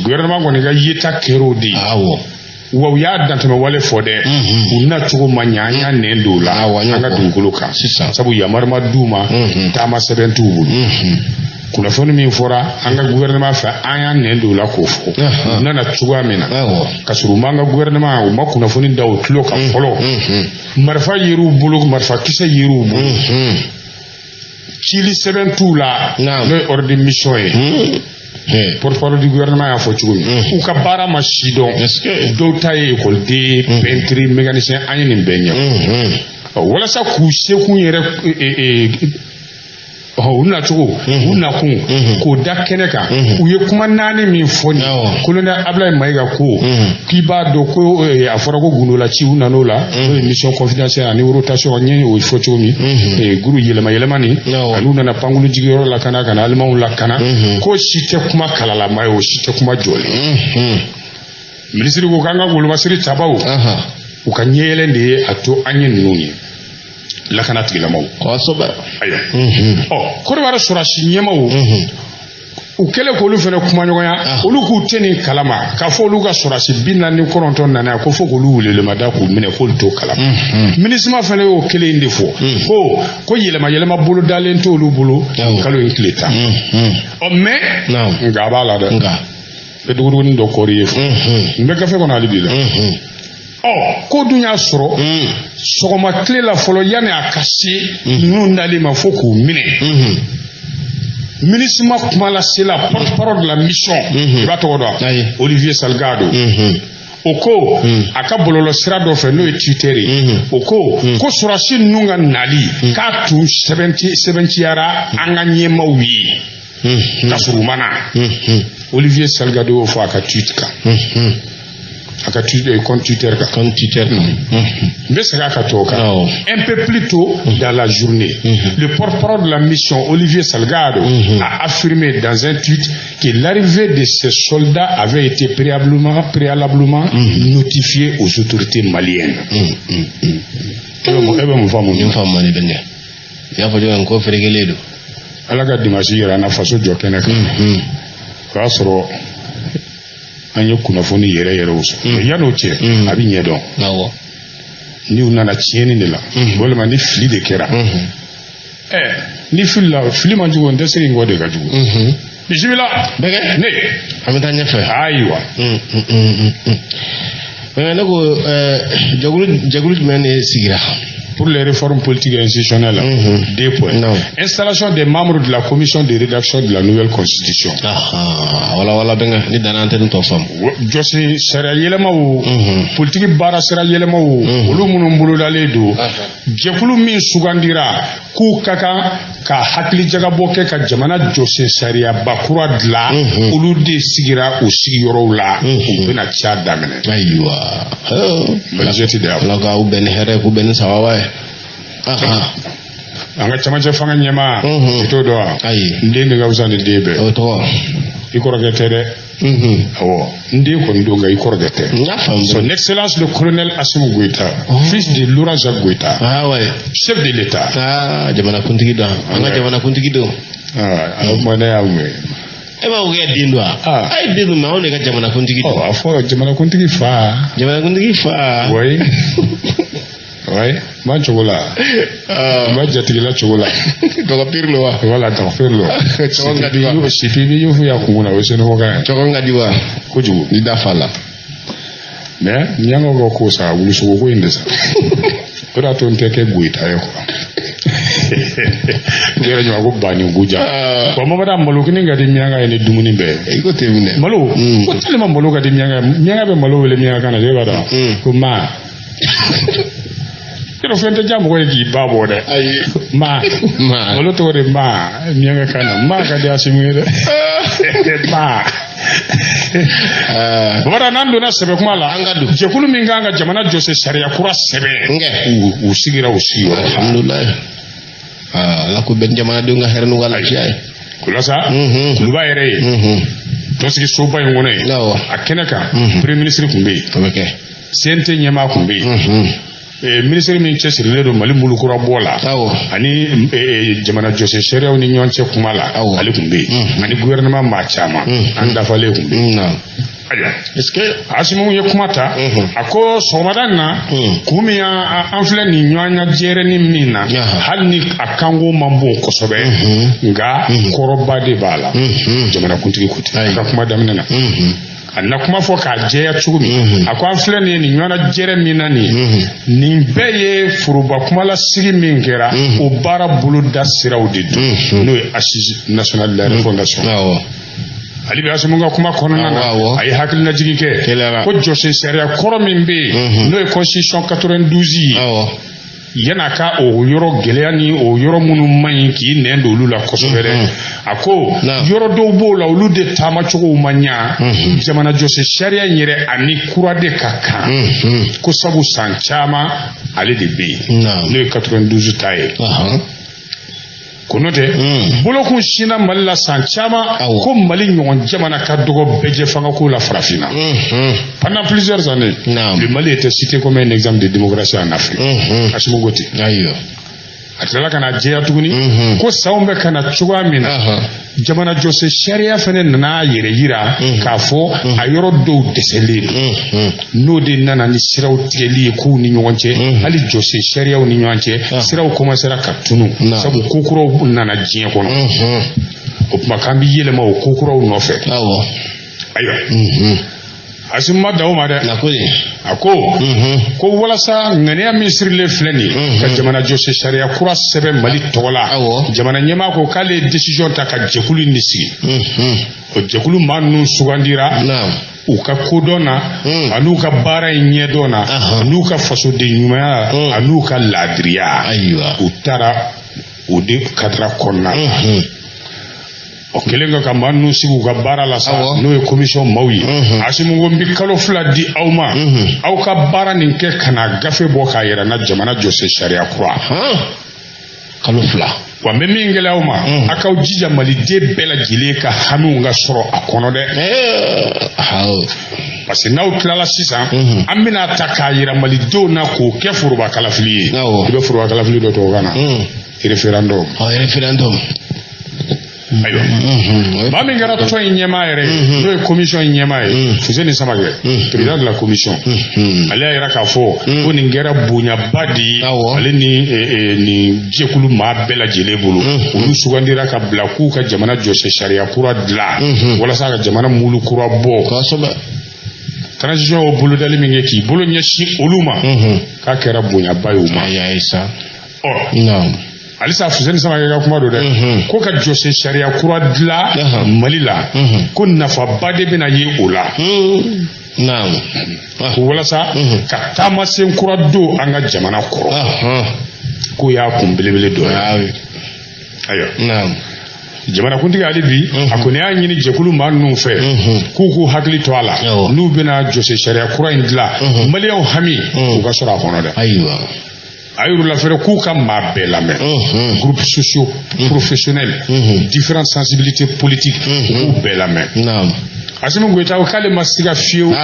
gouvernement kɔni ka yeta kɛra o de ye. Wa u y'a dantɛmɛ wale fɔ dɛ, u nacogo ma ɲɛ, an y'a nɛn don o la an ka dugukolo kan, sabu yamaru ma d'u ma, taama sɛbɛn t'u bolo. Kunnafoni min fɔra an ka gouvernement fɛ, an y'a nɛn don o la k'o fɔ. U nana cogoya min na, ka sɔrɔ u m'an ka gouvernement, u ma kunnafoni da u tulo kan fɔlɔ, marifa yer'u bolo, marifa kisɛ yer'u bolo, cili sɛbɛn t'u la, n'o ye ordre de mission ye. Porte-parole du gouvernement y'a fɔ cogo min, u ka baara ma si dɔn. Dɔw ta ye ekɔliden, peintre, mécanicien, an ye nin bɛɛ ɲɛ. Walasa k'u sekun yɛrɛ, u nacogo, u nakun k'o da kɛnɛ kan, u ye kuma naani min fɔ nin, colonel Ablaye Mayiga ko k'i b'a dɔn ko a fɔra ko gundolaci, u nan'o la, n'o ye mission confidentielle ani rotation, n ye o fɔ cogo min, guru yɛlɛma yɛlɛma nin, ani u nana pankulu jigiyɔrɔ lakana, ka na alimanw lakana, k'o si tɛ kuma kalalama ye, o si tɛ kuma jɔlen. Minisiri ko k'an ka wolomasiri tabaw, u ka ɲɛyɛlɛn de ye a to an ye ninnu ye, lakana tigilamaw. Kosɛbɛ. Ayiwa, ɔ, Kɔrɔwari sɔrɔdasi ɲɛmaw, u kɛlen k'olu fana kumaɲɔgɔnya, olu k'u tɛ nin kalama k'a fɔ olu ka sɔrɔdasi 49 nana yan, ko fo k'olu welewelemada k'u minɛ, k'olu t'o kalama. MINUSMA fana y'o kelen in de fɔ, ko yɛlɛma yɛlɛma bolo dalen t'olu bolo kalo in tile 10. Ɔ, mais nka a b'a la dɛ, n bɛ dogodogonin dɔ kɔri ye fɔ, n bɛ gafe kɔnɔ hali bi la. Ɔ, ko dun y'a sɔrɔ sɔgɔma tile la fɔlɔ, yanni a ka se ninnu nali ma fo k'u minɛ, MINUSMA kumalasela, porte-parole de la mission, i b'a tɔgɔ dɔn, Olivier Salgado, o ko a ka bɔlɔlɔ sira dɔ fɛ, n'o ye Twitter ye, o ko ko sɔrɔdasi ninnu ka nali k'a tun sɛbɛntiyara an ka ɲɛmaaw ye, ka sɔrɔ u ma na. Olivier Salgado y'o fɔ a ka tweet kan, a ka compte Twitter kan. Compte Twitter kan. N bɛ segin a ka t'o kan. Un peu plus tôt dans la journée, le porte-parole de la mission, Olivier Salgado, a affirmé dans un tweet que l'arrivée de ces soldats avait été préalablement notifiée aux autorités maliennes. E bɛ mun faamu? Nin faamu man di, bɛnkɛ. I y'a fɔ cogo min ko ferekelen don. Ala ka dimanche yɛrɛ an na faso jɔ kɛnɛ kan, o y'a sɔrɔ an ye kunnafoni yɛrɛ yɛrɛw sɔrɔ. Yan'o cɛ, a bɛ ɲɛ dɔn ni u nana tiɲɛni de la, walima ni fili de kɛra. Ɛ, ni fili la, fili man jugu, n tɛ se n kɔ de ka jugu. Bisimila. Bɛnkɛ. Ne. An bɛ taa ɲɛfɛ. Ayiwa. Ne ko jɛkulu jumɛn de sigira? Pour les réformes politiques et institutionnelles, deux points. Non. Installation des membres de la commission de rédaction de la nouvelle constitution. Ah, wala wala bɛnkɛ, ni danna an tɛ nin tɔ faamu. Jɔsi sariya yɛlɛma o, politiki baara sira yɛlɛma o, olu minnu bolodalen don, jɛkulu min sugandira k'u ka kan ka hakilijagabɔ kɛ ka jamana jɔsen sariyaba kura dilan, olu de sigira u sigiyɔrɔw la, u bɛna ca daminɛ. Ayiwa. Malijɛti de y'a fɔ. Ala k'aw bɛn ni hɛrɛ, k'u bɛn ni sababa ye. An ka camancɛ fanga ɲɛmaa, i t'o dɔn wa? Ayi. N den de ka fisa ni den bɛɛ. O tɔgɔ? I kɔrɔkɛ tɛ dɛ. Awɔ, n den kɔni don, nka i kɔrɔkɛ tɛ. N y'a faamu. Son Excellence le colonel Assimi Goïta, fils de Laurent Jacques Goïta, ah ouais chef de l'État. Ah, jamanakuntigi don, an ka jamanakuntigi don. Ah, o tuma ne y'a mɛn. E b'a fɔ k'e den don wa? Ah. A ye den don, mais anw de ka jamanakuntigi don. Ɔ, a fɔ jamanakuntigi fa. Jamanakuntigi fa. Oui. Oui, n b'a cogo la. N b'a jatigila cogo la. Dɔgɔpiri lo wa? Voilà, dɔgɔfɛn lo. Cɔgɔn ka di wa? Sipi bɛ yofu ya kun na, o ye sɛnɛfɔkan ye. Cɔgɔn ka di wa? Kojugu. Ni da fa la. Mais miyankaw ka ko sa, wulusogo ko in de sa. O de y'a to n tɛ kɛ Goyita ye quoi. U yɛrɛ ɲuman ko Bani Guja. Wa Mamadu, malo kini ka di miyanka ye ni dumuni bɛɛ ye. I ko ten minɛ. Malo, ko tellement malo ka di miyanka ye. Miyanka bɛ malo wele miyanka kan na, e b'a dɔn. Ko ma. Yɔrɔ fɛn tɛ diya mɔgɔ ye k'i ba bɔ dɛ. Ayi. Ma. Ma. Malo tɔgɔ de ma miyanka kan na. Ma ka di Asimu ye dɛ. Ma. Bamanan, n'an donna sɛbɛ kuma la. An ka don. Jɛkulu min kan ka jamana jɔse sariya kura sɛbɛn. Nkɛ. U sigira u sigiyɔrɔ la. Alhamdulilayi. Ala ko bɛn jamanadenw ka hɛrɛ n'u ka lafiya ye. O la sa, kuluba yɛrɛ ye tɔnsigi soba in kɔnɔ yen. Awɔ. A kɛnɛ kan, premier ministre tun bɛ yen. O bɛ kɛ. CNT ɲɛmaa tun bɛ yen. Ministre min cɛsirilen don Mali mulukura bɔ la. Ani jamana jɔse sariyaw ni ɲɔgɔn cɛ kuma la. Ale tun bɛ yen. Ani gouvernement maa caman. An dafalen tun bɛ yen. Ayiwa. Est-ce que Asimu ye kuma ta, a ko sɔgɔmada in na, kun min y'an filɛ nin ɲɔgɔn ɲɛjɛrɛni min na, hali ni a kanko man bon kosɛbɛ, nka kɔrɔba de b'a la. Jamanakuntigi ko ten a ka kuma daminɛ na. A na kuma fɔ k'a jɛya cogo min, a ko an filɛ nin ye nin ɲɔgɔn jɛrɛ min na nin ye, nin bɛɛ ye foroba kumalasigi min kɛra, o baara boloda siraw de don, n'o ye assise nationale de la refondation. Ale bɛ Asimu ka kuma kɔnɔna na, a ye hakilinajigin kɛ ko jɔsen sariya kɔrɔ min bɛ yen, n'o ye constitution 92 ye, yan'a ka o yɔrɔ gɛlɛya ni o yɔrɔ minnu man ɲi k'i nɛn don olu la kosɛbɛ dɛ. A ko yɔrɔ dɔw b'o la, olu de taamacogow ma ɲa. Jamana jɔsen sariya in yɛrɛ ani kura de ka kan, ko sabu san caman ale de bɛ yen, n'o ye 92 ta ye. Ko n'o tɛ, bolokun sinna Mali la san caman, ko Mali ɲɔgɔn jamana ka dɔgɔ bɛɛjɛ fangako la farafinna. Pendant plusieurs années, le Mali était cité comme un exemple de démocratie en Afrique. Asimu ko ten. A tilala ka na jɛya tuguni ko sanw bɛ ka na cogoya min na, jamana jɔsen sariya fɛnɛ nana a yɛrɛ yira k'a fɔ a yɔrɔ dɔw dɛsɛlen don, n'o de nana ni siraw tigɛli ye k'u ni ɲɔgɔn cɛ, hali jɔsen sariyaw ni ɲɔgɔn cɛ siraw commencera ka tunu, sabu ko kuraw nana diɲɛ kɔnɔ. O tuma k'an bɛ yɛlɛma o ko kuraw nɔfɛ. Ayiwa, Asimu ma dan o ma dɛ. A ko ko walasa ŋaniya min sirilen filɛ nin ye ka jamana jɔsen sariya kura sɛbɛn Mali tɔgɔ la, jamana ɲɛmaa ko k'ale ye décision ta ka jɛkulu in de sigi. O jɛkulu maa ninnu sugandira u ka kodɔn na, an'u ka baara in ɲɛdɔn na, an'u ka fasoden ɲumanya, an'u ka laadiriya. U taara o de kadira kɔnɔna la. O kɛlen ka maa ninnu sigi u ka baara la sa, n'o ye commission maaw ye. Asimu ko n bɛ kalo 2 di aw ma, aw ka baara nin kɛ ka na gafe bɔ k'a yɛrɛ na jamana jɔsen sariya kura. Kalo 2. Wa n bɛ min gɛlɛya aw ma, a k'aw jija maliden bɛɛ lajɛlen ka hamiw ka sɔrɔ a kɔnɔ dɛ. Parce que n'aw tilala sisan, an bɛna ta k'a yira malidenw na k'o kɛ foroba kalafili ye. I bɛ foroba kalafili dɔ tubabukan na? Référendum. Référendum. Ayiwa, maa min kɛra tɔn in ɲɛmaa yɛrɛ ye, n'o ye commission in ɲɛmaa ye, Fuseni Samakɛ, président de la commission, ale y'a yira k'a fɔ ko nin kɛra bonyaba de ye ale ni nin jɛkulu maa bɛɛ lajɛlen bolo. Olu sugandira ka bila k'u ka jamana jɔsen sariya kura dilan walasa ka jamana mulu kura bɔ. Transition y'o bolodali min kɛ k'i bolo ɲɛsin olu ma, k'a kɛra bonyaba ye u ma. Ayi, ayi sa. Ɔ, halisa Fuseni Samakɛ ka kuma don dɛ, ko ka jɔsen sariya kura dilan Mali la, ko nafaba de bɛna ye o la, ko walasa ka taamasen kura don an ka jamana kɔrɔ, k'o y'a kun belebele dɔ ye. Ayiwa, jamanakuntigi hali bi a kɔni y'a ɲini jɛkulu maa ninnu fɛ k'u k'u hakili to a la, n'u bɛna jɔsen sariya kura in dilan, maliyɛnw hami u ka sɔrɔ a kɔnɔ dɛ. A y'u lafɛrɛ k'u ka maa bɛɛ lamɛn, groupes sociaux, professionnels, différentes sensibilités politiques, u k'u bɛɛ lamɛn. Asimi Goyita ko k'ale ma siga fiyewu,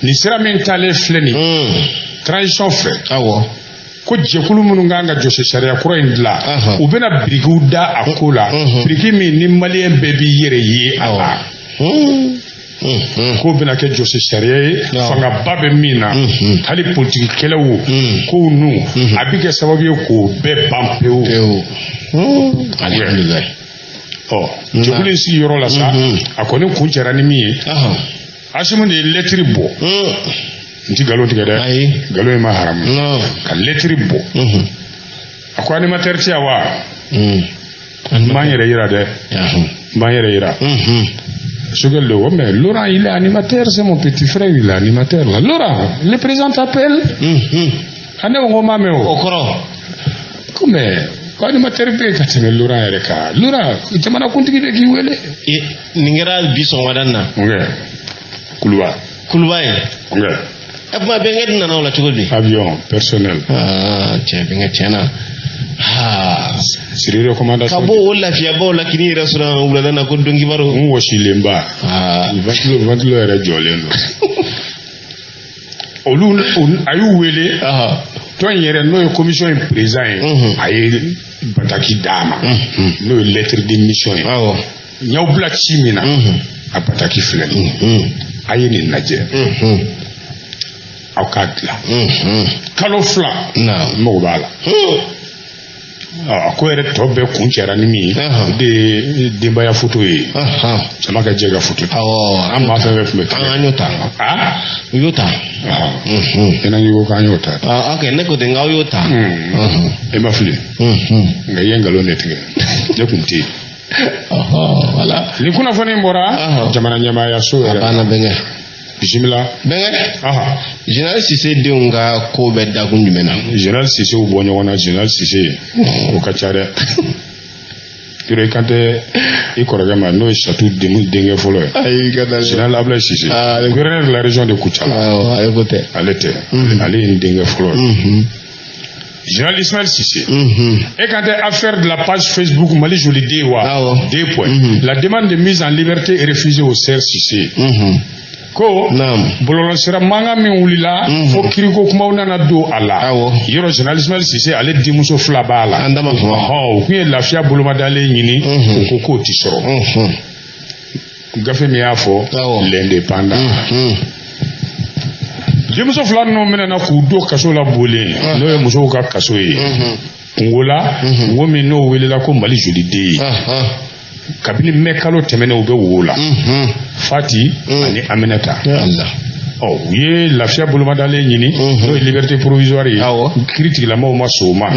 nin sira min taalen filɛ nin transition fɛ, ko jɛkulu minnu kan ka jɔsi sariya kura in dilan, u bɛna birikiw da a ko la, biriki min ni maliyɛn bɛɛ b'i yɛrɛ ye a la, k'o bɛna kɛ jɔsi sariya ye fangaba bɛ min na, hali politiki kɛlɛw kow nu a bɛ kɛ sababu ye k'o bɛɛ ban pewu. Alhamdulilayi. Ɔ, jɛkulu in sigiyɔrɔ la sa, a kɔni kun cɛra ni min ye, Asimu de ye lɛtiri bɔ. N ti nkalon tigɛ dɛ. Ayi. Nkalon in ma haramu. Ka lɛtiri bɔ, a ko animateur ti yan wa? N b'an yɛrɛ yira dɛ, n b'an yɛrɛ yira. Choguel de ko mais Laurent, il est animateur, c'est mon petit frère, il est animateur là. Laurent, le président t'appelle. A ne ko n ko m'a mɛn o. O kɔrɔ? Ko mais ko animateur bɛ yen ka tɛmɛ Laurent yɛrɛ kan. Laurent, jamanakuntigi bɛ k'i wele. Nin kɛra bi sɔgɔmada in na. Ok, Kuluba. Kuluba ye. Ok. Ɛ kuma, bɛnkɛ nana o la cogo di? Avion personnel. Aa, cɛ, bɛnkɛ, tiɲɛ na. Aa. Siri recommandation. Ka bɔ o lafiyabaw la k'i yɛrɛ sɔrɔ wulada na ko don kibaru. N wɔsilenba. Aa. Ventilo yɛrɛ jɔlen don. Olu a y'u wele. Tɔn in yɛrɛ, n'o ye commission in président ye, a ye bataki d'a ma, n'o ye lettre de mission ye. N y'aw bila ci min na, a bataki filɛ nin ye, a ye nin lajɛ, aw k'a dilan kalo 2, n mago b'a la. A ko yɛrɛ tɔ bɛɛ kun cɛra ni min ye, o de ye denbaya foto ye, jama ka jɛ ka foto ta. An maa fɛn fɛn tun bɛ kɛnɛ. An y'o ta. Aa. U y'o ta. I na ko k'an y'o ta. Ok, ne ko ten k'aw y'o ta. E ma fili, nka i ye nkalon de tigɛ, ne kun tɛ yen. Voilà. Nin kunnafoni in bɔra jamana ɲɛmaayaso A yɛrɛ. Banna, bɛnkɛ. Bisimila. Bɛnkɛ. Général Sise denw ka ko bɛ dakun jumɛn na? Général Sisew bɔ ɲɔgɔn na. Général Sise, o ka ca dɛ. Yɔrɔ i kan tɛ i kɔrɔkɛ ma, n'o ye Satu denkɛ fɔlɔ ye. Ayi, ka taa. Général Ablaye Sise, gouverneur de la région de Koutiala. Awɔ, ayi, ko tɛ. Ale tɛ, ale ye n denkɛ fɔlɔ ye. Général Ismaël Sissé. E kan tɛ affaire de la page Facebook Mali Joli Den wa? Awɔ. Deux points. La demande de mise en liberté est refusée au CER Sissé. Ko bɔlɔlɔsira mankan min wulila fo kiriko kumaw nana don a la. Yɔrɔ général Ismaël Sissé, ale denmuso fila b'a la. An da ma fama. Ɔhɔn, u kun ye lafiya bolomadalen ɲini, u ko k'o ti sɔrɔ. Gafe min y'a fɔ, L'Indépendant. Denmuso fila ninnu minɛna k'u don kaso la Bolen, n'o ye musow ka kaso ye. Kungo la, kungo min n'o welela ko Mali Joli Den ye. Kabini mɛ kalo tɛmɛnen, u bɛ wo la. Fati ani Aminata. Ɔ, u ye lafiya bolomadalen ɲini, n'o ye liberté provisoire ye. Kiiritigilamaw ma sɔn o ma.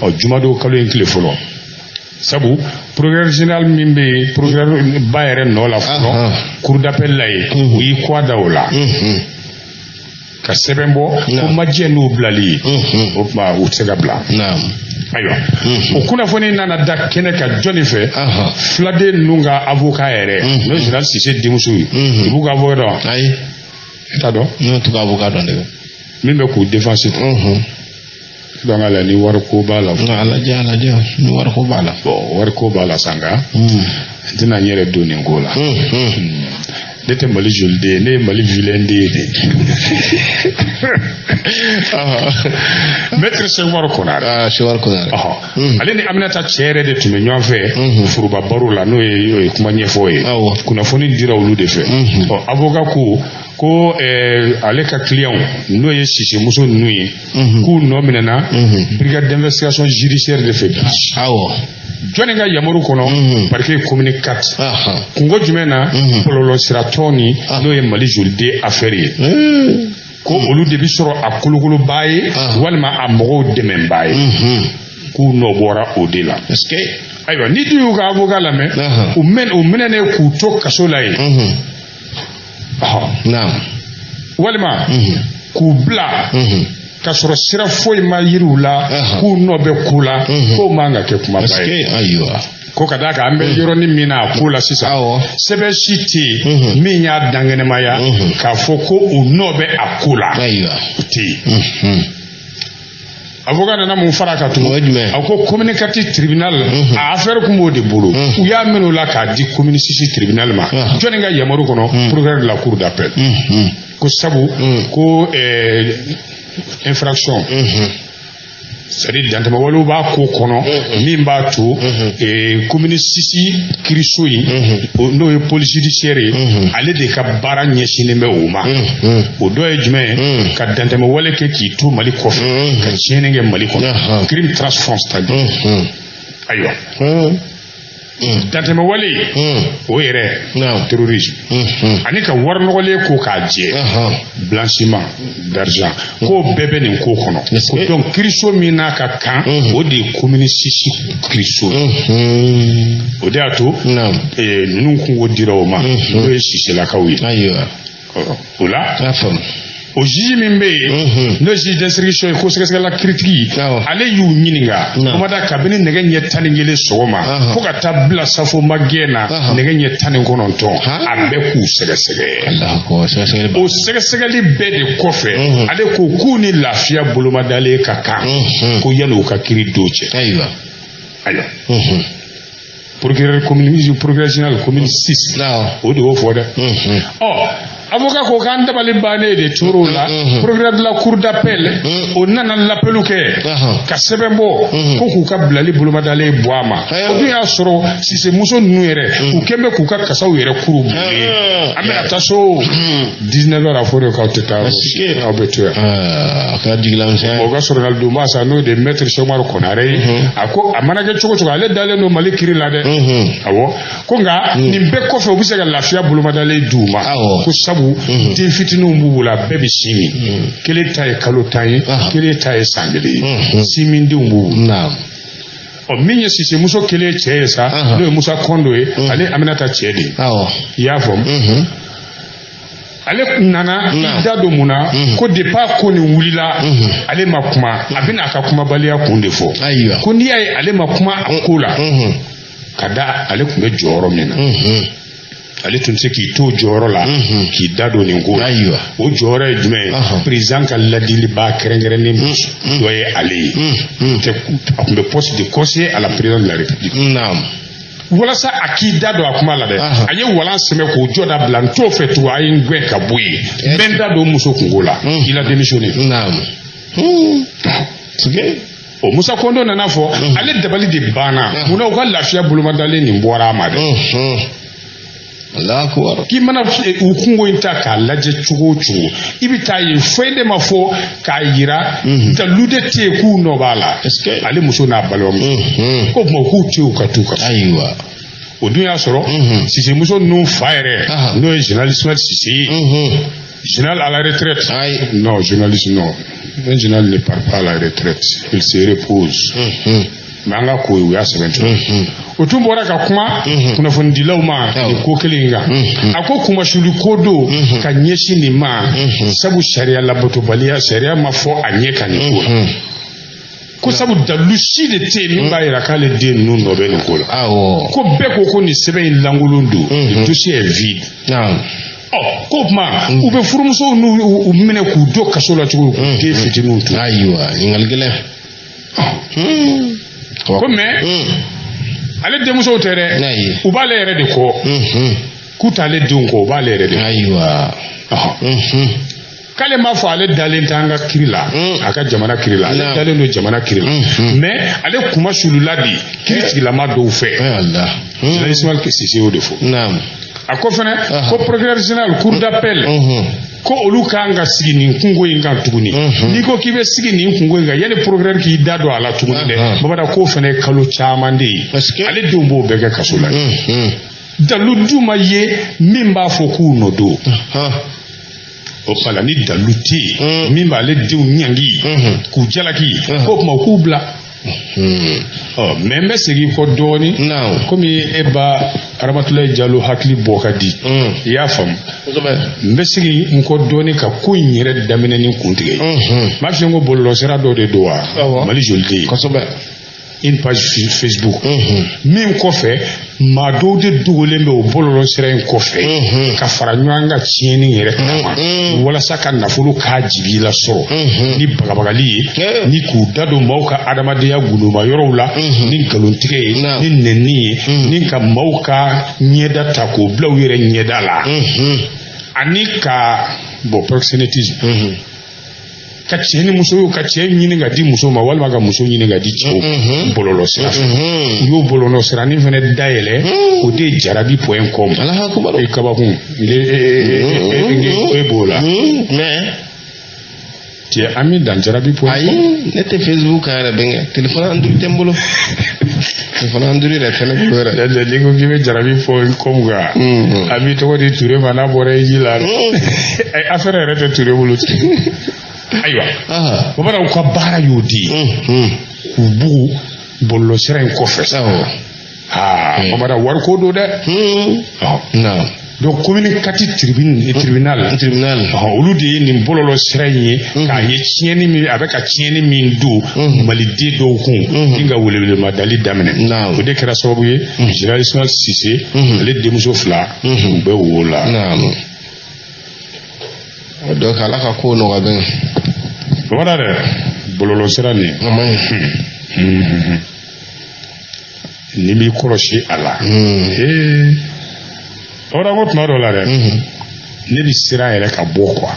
Ɔ, jumadon kalo in tile fɔlɔ, sabu procureur général min bɛ yen, procureur ba yɛrɛ nɔ la fɔlɔ, cour d'appel la ye, u y'i kɔ da o la ka sɛbɛn bɔ ko majɛ n'u bilali ye, o tuma u tɛ se ka bila. Ayiwa, o kunnafoni nana da kɛnɛ kan jɔnni fɛ? Filaden ninnu ka avocat yɛrɛ, n'o ye général Sise denmuso ye. I b'u ka avocat dɔn? Ayi. I t'a dɔn? Ne t'u ka avocat dɔn de. Min bɛ k'u défense. Donc ala ni wari ko b'a la. A lajɛ, a lajɛ ni wari ko b'a la. Bon, wari ko b'a la sanga, n tɛna n yɛrɛ don nin ko la. Ne tɛ Mali joli den ye, ne ye Mali vilain den ye de. Maître Sewar Konare. Ah, Sewar Konare. Ale ni Aminata cɛ yɛrɛ de tun bɛ ɲɔgɔn fɛ foroba baro la, n'o ye kuma ɲɛfɔ ye. Kunnafoni dira olu de fɛ. Ɔ, avocat ko ale ka client, n'o ye Sise muso ninnu ye, k'u nɔ minɛna brigade d'investigation judiciaire de fɛ bi. Jɔnni ka yamaru kɔnɔ? Parquet commune 4. Kunko jumɛn na? Bɔlɔlɔsiratɔn ni n'o ye Mali Joliden affaire ye, ko olu de bi sɔrɔ a kolokoloba ye walima a mɔgɔw dɛmɛba ye, k'u nɔ bɔra o de la. Ayiwa, ni dun y'u ka avocat lamɛn, u minɛnen k'u to kaso la yen, walima k'u bila k'a sɔrɔ sira foyi ma yiriw la k'u nɔ bɛ ko la, k'o man ka kɛ kumaba ye. Ko ka d'a kan, an bɛ yɔrɔnin min na a ko la sisan, sɛbɛn si tɛ yen min y'a dankɛnɛmaya k'a fɔ ko u nɔ bɛ a ko la, o tɛ yen. Avocat nana mun fara a kan tugun? A ko commune 4 tribunal, a affaire kun b'o de bolo, u y'a minɛ o la k'a di commune 6 tribunal ma. Jɔnni ka yamaru kɔnɔ? Procureur de la cour d'appel. Ko sabu ko infraction, c'est à dire dantɛmɛwalew b'a ko kɔnɔ min b'a to commune 6 kiriso in, n'o ye police judiciaire ye, ale de ka baara ɲɛsinnen bɛ o ma. O dɔ ye jumɛn ye? Ka dantɛmɛwale kɛ k'i to Mali kɔfɛ ka tiɲɛni kɛ Mali kɔnɔ, crime transfrontalier. Ayiwa, dantɛmɛwale o yɛrɛ, terrorisme, ani ka wari nɔgɔlen ko k'a jɛ, blanchiment d'argent, k'o bɛɛ bɛ nin ko kɔnɔ. Ko donc kiriso min n'a ka kan, o de ye commune 6 kiriso ye. O de y'a to ninnu kungo dira o ma, n'o ye Siselakaw ye. O la, o juge min bɛ yen, n'o ye juge d'instruction ye, ko sɛgɛsɛgɛla kiritigi, ale y'u ɲininka kumada kabini nɛgɛ ɲɛ 11 sɔgɔma fo ka taa bila safo magɛn na nɛgɛ ɲɛ 19, a bɛɛ k'u sɛgɛsɛgɛ. O sɛgɛsɛgɛli bɛɛ de kɔfɛ, ale ko k'u ni lafiya bolomadalen ka kan, ko yanni u ka kiiri don cɛ. Ayiwa, procureur commune, procureur général commune 6, o de y'o fɔ dɛ. Ɔ, avocat ko k'an dabali bannen de tor'o la. Procureur de la cour d'appel, o nana l'appel kɛ ka sɛbɛn bɔ ko k'u ka bilali bolomadalen bɔ a ma. O dun y'a sɔrɔ Sise muso ninnu yɛrɛ, u kɛn bɛ k'u ka kasaw yɛrɛ kuru bulen. An bɛna taa so 19 heures, a fɔra k'aw tɛ taa, aw bɛ to yan. A kɛra jigilamisɛn. O ka sɔrɔ donba sa, n'o de ye maître Sɛkumaru Konare ye, a ko a mana kɛ cogo cogo, ale dalen don Mali kiri la dɛ. Awɔ, ko nka nin bɛɛ kɔfɛ, u bɛ se ka lafiya bolomadalen d'u ma, ko sabu den fitininw b'u bolo, a bɛɛ bɛ sin min. Kelen ta ye kalo 10 ye, kelen ta ye san 1 ye, sin min denw b'u bolo. Ɔ, min ye Sise muso kelen cɛ ye sa, n'o ye Musa Kɔndo ye, ale Aminata cɛ de ye. I y'a faamu? Ale nana i da don mun na? Ko depuis a ko nin wulila, ale ma kuma. A bɛna a ka kumabaliya kun de fɔ. Ko n'i y'a ye ale ma kuma a ko la, ka da ale tun bɛ jɔyɔrɔ min na, ale tun tɛ se k'i to jɔyɔrɔ la k'i da don nin ko la. O jɔyɔrɔ ye jumɛn ye? Président ka ladiliba kɛrɛnkɛrɛnnen dɔ ye ale ye, a tun bɛ poste de conseiller à la présidence de la République. Walasa a k'i da don a kuma la dɛ, a ye walan sɛmɛ k'o jɔ da bila. N t'o fɛ tugun, a ye n gɛn ka bɔ yen, n bɛ n da don muso kungo la. Il a démissionné. O Musa Kondo nana fɔ, ale dabali de banna. Munna u ka lafiya bolomadalen nin bɔra a ma dɛ? K'i mana u kungo in ta k'a lajɛ cogo o cogo, i bɛ taa ye foyi de ma fɔ k'a yira, dalu de tɛ yen k'u nɔ b'a la, ale muso n'a balimamuso. Ko tuma k'u tɛ yen, u ka t'u ka so. O dun y'a sɔrɔ Sise muso ninnu fa yɛrɛ, n'o ye général Ismaël Sise ye, général à la retraite. Non, journaliste, non, un général ne part pas à la retraite, il se repose. Mais an ka ko ye, u y'a sɛbɛn cogo. O tun bɔra ka kuma kunnafonidilaw ma nin ko kelen in kan. A ko kumasuli ko don ka ɲɛsin nin ma, sabu sariya labatobaliya, sariya ma fɔ a ɲɛ ka nin ko la. Ko sabu dalilu si de tɛ yen min b'a yira k'ale den ninnu nɔ bɛ nin ko la. Ko bɛɛ ko ko nin sɛbɛn in lankolon don, le dossier est vide. Ɔ, k'o tuma u bɛ furumusow n'u minɛ k'u don kaso la cogo k'u den fitininw to? Ayiwa, ɲininkali gɛlɛn. Ko mais ale denmusow tɛ dɛ, u b'ale yɛrɛ de kɔ, k'u t'ale denw kɔ, u b'ale yɛrɛ de kɔ. K'ale m'a fɔ ale dalen t'an ka kiri la, a ka jamana kiri la, ale dalen don jamana kiri la, mais ale kuma sulula de kiri tigilama dɔw fɛ. Général Ismaël Sise y'o de fɔ. A ko fɛnɛ ko procureur général cour d'appel Ko olu kan ka sigi nin kunko in kan tuguni. N'i ko k'i bɛ sigi nin kunko in kan, yanni procureur k'i da don a la tuguni dɛ, Babada, k'o fana ye kalo caman de ye. Ale denw b'o bɛɛ kɛ kaso la. Dalu du ma ye min b'a fɔ k'u nɔ don. O tuma la, ni dalu tɛ yen min b'ale denw ɲangi k'u jalaki, k'o tuma u k'u bila. Ɔ mɛ, n bɛ segin kɔ dɔɔnin, komi e ba Aramatulayi Jalo hakili bɔ ka di, i y'a faamu. N bɛ segin n kɔ dɔɔnin ka ko in yɛrɛ daminɛ ni kuntigɛ ye. N b'a f'i ye ko bɔlɔlɔsira dɔ de don wa, Mali joli tɛ yen, une page Facebook min kɔfɛ, maa dɔw de dogolen bɛ o bɔlɔlɔ sira in kɔfɛ ka fara ɲɔgɔn kan tiɲɛni yɛrɛ kama, walasa ka nafolo k'a jibi la sɔrɔ ni bagabagali ye, ni k'u da don maaw ka adamadenya gundoma yɔrɔw la ni nkalontigɛ ye, ni nɛni ye, ni ka maaw ka ɲɛda ta k'o bila u yɛrɛ ɲɛda la, ani ka bon proxénétisme, ka cɛ ni muso, ka cɛ ɲini ka di muso ma, walima ka muso ɲini ka di cɛw bɔlɔlɔ sira fɛ. U y'o bɔlɔlɔ siranin fɛnɛ dayɛlɛ, o de ye jarabi.com. E kabakun, e b'o la. Mais cɛ, an bɛ dan jarabi.com. Ayi, ne tɛ Facebook kan yɛrɛ, bɛnkɛ. Téléphone Android tɛ n bolo, téléphone Android yɛrɛ tɛ ne bolo yɛrɛ. N'i ko k'i bɛ jarabi.com kan, a b'i tɔgɔ di Ture ma n'a bɔra i ji la. Affaire yɛrɛ tɛ Ture bolo. Ayiwa, bamananw ka baara y'o di ye, k'u bugu bɔlɔlɔsira in kɔfɛ. Aa bamanan, wariko don dɛ. Donc commune 4 tribune, tribunal tribunal, olu de ye nin bɔlɔlɔ sira in ye k'a ye tiɲɛni min a bɛ ka tiɲɛni min don maliden dɔw kun, ni ka welewelema dali daminɛ. O de kɛra sababu ye, général Ismaël Cissé, ale denmuso fila, u bɛ wo la. O donc Ala ka ko nɔgɔya bɛn. Bamanan dɛ, bɔlɔlɔ sira nin, A man ɲi. Ni m'i kɔlɔsi a la, ee bamanan ko tuma dɔ la dɛ, ne bɛ siran yɛrɛ ka bɔ quoi,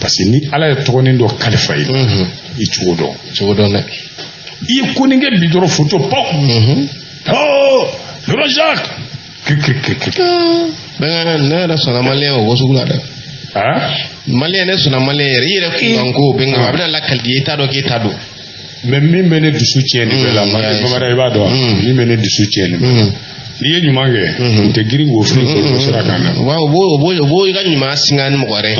parce que ni Ala ye tɔgɔnin dɔ kalifa i la, i cogo dɔn. Cogo dɔn dɛ. I ye ko nin kɛ bi dɔrɔn, photo paw, oh Laurent Jacques, kiri kiri kiri kiri. Bɛnkɛ, ne yɛrɛ sɔnna maliyɛn o ko sugu la dɛ. Maliyɛn, ne sɔnna maliyɛn yɛrɛ, i yɛrɛ kunkan ko bɛnkɛ, a bɛna lakali i t'a dɔn k'e ta don. Mais min bɛ ne dusu tiɲɛ nin bɛɛ la, bamanan, i b'a dɔn min bɛ ne dusu tiɲɛ nin bɛɛ la, n'i ye ɲuman kɛ, u tɛ girin k'o fili bɔlɔlɔ sira kan dɛ. Wa o b'o i ka ɲuman singa ni mɔgɔ wɛrɛ ye.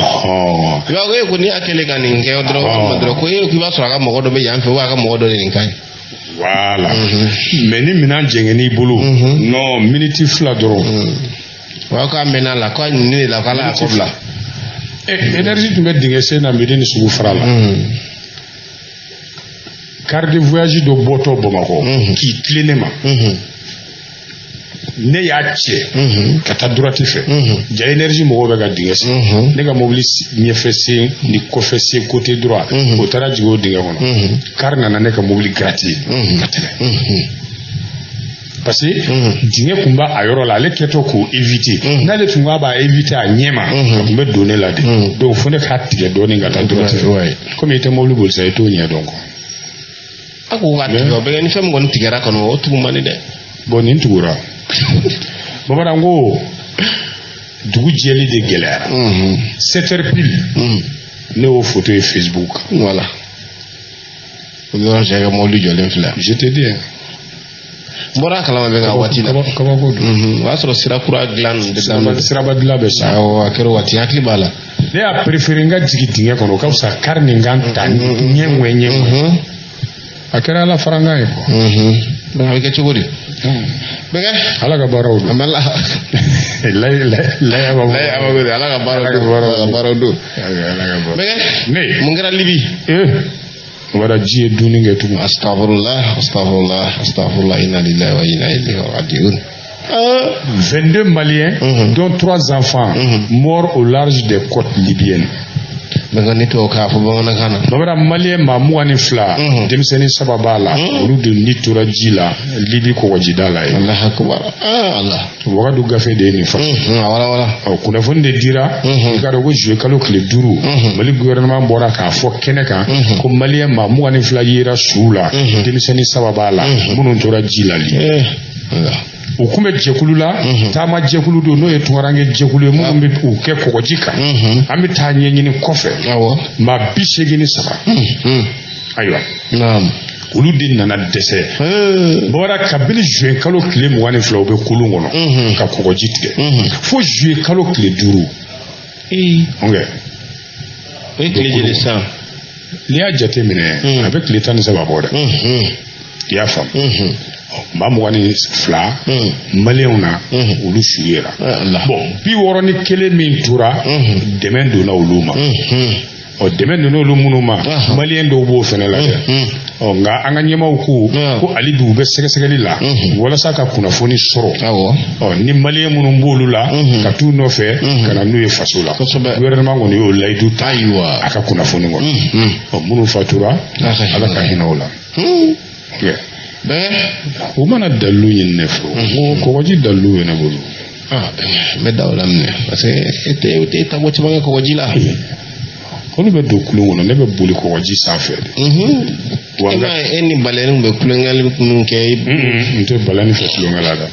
I b'a fɔ e ko n'i y'a kɛlen ka nin kɛ dɔrɔn, walima dɔrɔn ko e k'i b'a sɔrɔ a ka mɔgɔ dɔ bɛ yan fɛ, a ka mɔgɔ dɔ de nin ka ɲi. Voilà, mais ni minɛn jɛngɛn'i bolo, non, miniti 2 dɔrɔn. Wa k'a mɛnna la, k'a nin de la, k'Ala y'a kɔ bila. Énergie tun bɛ dingɛ sen na midi ni sugu fara la. Car de voyage dɔ bɔtɔ Bamakɔ k'i tilen ne ma, ne y'a cɛ ka taa droite fɛ. Ja énergie mɔgɔw bɛ ka dingɛ sen, ne ka mobili ɲɛfɛ sen ni kɔfɛ sen, côté droit, o taara jigin o dingɛ kɔnɔ. Car nana ne ka mobili gratter ka tɛmɛ, parce que dingɛ kun b'a a yɔrɔ la, ale kɛtɔ k'o éviter. N'ale tun k'a b'a éviter a ɲɛ ma, a tun bɛ don ne la de. Donc fo ne k'a tigɛ dɔɔnin ka taa droite fɛ. Komi i tɛ mobili boli sa, i t'o ɲɛ dɔn quoi. A ko k'a tigɛ, o bɛ kɛ ni fɛn min kɔni tigɛra kɔni, o tugu man di dɛ. Bon, nin tugura, bamanan ko dugu jɛli de gɛlɛyara. 7 heures pile, ne y'o photo ye Facebook kan. Voilà, o yɔrɔ cɛ ka mobili jɔlen filɛ. Je te dis. N bɔra a kalama bɛ ka waati la. Kabako don. O y'a sɔrɔ sira kura dilan de daminɛ. Siraba dilan bɛ sa. Awɔ, a kɛra o waati, hakili b'a la. Ne y'a préféré n ka jigin dingɛ kɔnɔ, o ka fisa car nin kan ta ɲɛ ŋwɛ ɲɛ ŋwɛ. A kɛra Ala farankan ye quoi. Donc a bɛ kɛ cogo di, bɛnkɛ? Ala ka baaraw don. A ma la. Laya b'a Laya b'a Ala ka baaraw don, Ala ka baaraw don. Ala ka baaraw. Bɛnkɛ, ne mun kɛra Libi? Ee, wara ji ye dumuni kɛ tugun. Astagfirullah, astagfirullah, astagfirullah, inna lillahi wa inna ilayhi raji'un. 22 Maliens, dont trois enfants, morts au large des côtes libyennes. Bɛnkɛ, ne t'o k'a fɔ bamanankan na. Bamanan, Malien maa 22, denmisɛnnin saba b'a la, olu de ni tora ji la Libi kɔgɔjida la ye. Allahu akbar, ah Allah. Wagadu gafe de ye nin fa. A wala wala. Ɔ, kunnafoni de dira. I k'a dɔn ko juillet kalo tile 5, Mali gouvernement bɔra k'a fɔ kɛnɛ kan ko Malien maa 22 yera suw la, denmisɛnnin saba b'a la, minnu tora ji la Libi. Allah. U kun bɛ jɛkulu la, taama jɛkulu don, n'o ye tunkaranke jɛkulu ye, minnu bɛ u kɛ kɔgɔji kan. An bɛ taa ɲɛɲini kɔfɛ. Maa 83. Ayiwa, olu de nana dɛsɛ. Bɔra kabini juin kalo tile 22, u bɛ kulun kɔnɔ ka kɔgɔji tigɛ fo juillet kalo tile 5. Ok. O ye tile joli sisan? N'i y'a jate minɛ, a bɛ tile 13 bɔ dɛ. I y'a faamu? Maa 22 maliyɛnw na, olu su yera. Bon, 61 min tora, dɛmɛ donna olu ma. Ɔ, dɛmɛ donna olu minnu ma, maliyɛn dɔw b'o fɛnɛ la dɛ. Ɔ, nka an ka ɲɛmaaw ko ko hali bi u bɛ sɛgɛsɛgɛli la walasa ka kunnafoni sɔrɔ. Ɔ, ni maliyɛn minnu b'olu la, ka t'u nɔfɛ ka na n'u ye faso la. Gouvernement kɔni y'o layidu ta a ka kunnafoni kɔnɔ. Ɔ, minnu fatura, Ala ka hinɛ o la. U mana dalilu ɲini ne fɛ, ko kɔgɔji dalilu bɛ ne bolo. Ah, n bɛ da o la minɛ, parce que e tɛ e taabɔ caman kɛ kɔgɔji la. Olu bɛ don kulun kɔnɔ, ne bɛ boli kɔgɔji sanfɛ de. E ma ye, e ni balɛniw bɛ kulonkɛ minnu kɛ? N tɛ balɛni fɛ kulonkɛ la dɛ.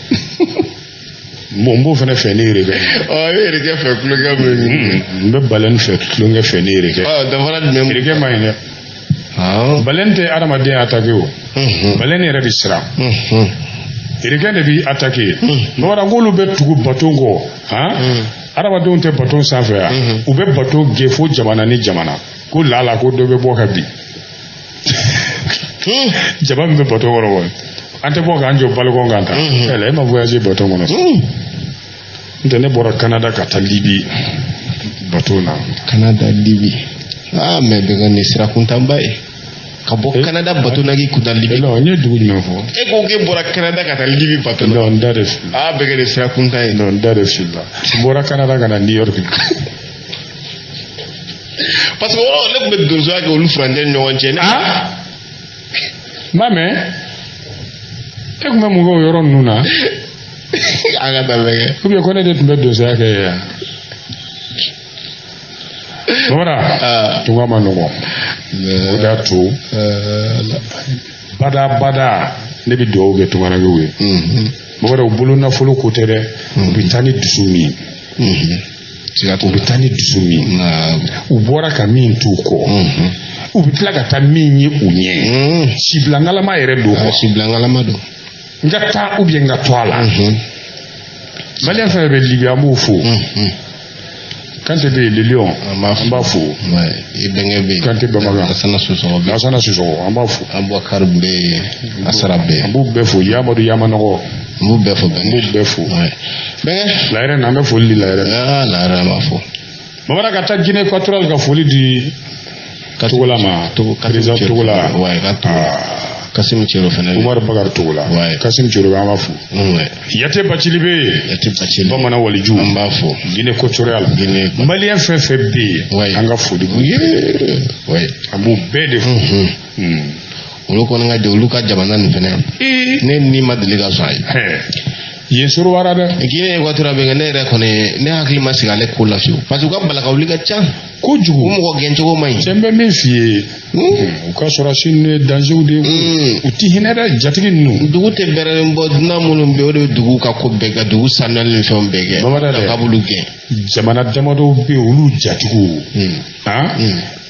Bon, n b'o fana fɛ ni yɛrɛ kɛ. Ɔ, e bɛ yɛrɛkɛ fɛ kulonkɛ min? N bɛ balɛni fɛ kulonkɛ fɛ ni yɛrɛ kɛ. Ɔ, danfara jumɛn? Yɛrɛkɛ man ɲi dɛ. Balɛni tɛ adamaden attaqué o. Balɛni yɛrɛ bɛ siran. Yɛrɛkɛ de b'i attaqué. Bamanan k'olu bɛ tugu bateau kɔ han. Adamadenw tɛ bateau sanfɛ yan. U bɛ bateau gɛn fo jamana ni jamana. Ko lala ko dɔ bɛ bɔ ka bin. Jama min bɛ bateau kɔnɔ kɔni. An tɛ bɔ k'an jɔ balcon kan tan. Ɛlɛ, e ma voyager bateau kɔnɔ. N tɛ, ne bɔra Canada ka taa Libi bateau na. Canada Libi. Ah, mais bɛ ka nin sira kuntanba ye. Ka bɔ Canada bateau na k'i kunna Libi. Non, n ye dugu jumɛn fɔ? E ko k'e bɔra Canada ka taa Libi bateau na. Non, n da de filila. Ah, bɛ kɛ nin sira kuntan ye. Non, n da de filila. N bɔra Canada ka na New York. Parce que yɔrɔ ne tun bɛ donsoya kɛ olu furancɛ ni ɲɔgɔn cɛ. Ah! N b'a mɛn. E tun bɛ mun kɛ o yɔrɔ ninnu na? An ka taa bɛ kɛ. Ou bien ko ne de tun bɛ donsoya kɛ yan? Bamanan, tunga ma nɔgɔn. O de y'a to bada bada ne bɛ dugawu kɛ tungarankew ye. Bamanan, u bolo nafolo ko tɛ dɛ. U bɛ taa ni dusu min ye. U bɛ taa ni dusu min ye. U bɔra ka min t'u kɔ. U bɛ tila ka taa min ye u ɲɛ. Sibilangalama yɛrɛ don quoi. Sibilangalama don. N ka taa ou bien n ka to a la. Maliyɛn fɛn fɛn bɛ Libi, an b'u fo. Kante bɛ yen, le lion, an b'a fo. I bɛnkɛ bɛ yen. Kante Bamagan. Lasana Sisɔkɔ bɛ yen. Lasana Sisɔkɔ, an b'a fo. Abubakar bɛ yen, Asara bɛ yen. An b'u bɛɛ fo. Yamadu Yamanɔgɔ. N b'u bɛɛ fo bɛnkɛ. An b'u bɛɛ fo. Bɛnkɛ. Layɛrɛ na, an bɛ foli di Layɛrɛ. Aa, Layɛrɛ, an b'a fo. Bamanan, ka taa Guinée équatoriale ka foli di Togola ma. Président Togola. Ouais, ka Togola. Kasim Cero fana. Umaru Bakari Togola. Kasim Cero, an b'a fo. Yate Bacili bɛ yen. Yate Bacili. Bamanan waliju. An b'a fo. Guinée équatoriale. Guinée. Maliyɛn fɛn fɛn bɛ yen. An ka foli b'u ye. An b'u bɛɛ de fo. Olu kɔni ka olu ka jamana nin fɛnɛ. Ne ni ma deli ka sɔn a ye. Yen sorowara dɛ. Guinée équatoriale bɛ kɛ, ne yɛrɛ kɔni, ne hakili ma sigi ale ko la fiyewu, parce que u ka balakawuli ka ca. Kojugu. U mɔgɔ gɛncogo man ɲi. Cɛ, n bɛ min f'i ye, u ka sɔrɔsi ninnu ye dangerw de ye. U ti hinɛ dɛ, jatigi ninnu. Dugu tɛ bɛrɛ bɔ, dunan minnu bɛ yen, o de bɛ dugu ka ko bɛɛ kɛ, dugu sanuyali ni fɛnw bɛɛ kɛ. Bamanan dɛ. K'a b'olu gɛn. Jamana damadɔw bɛ yen, olu jatigiw. Han,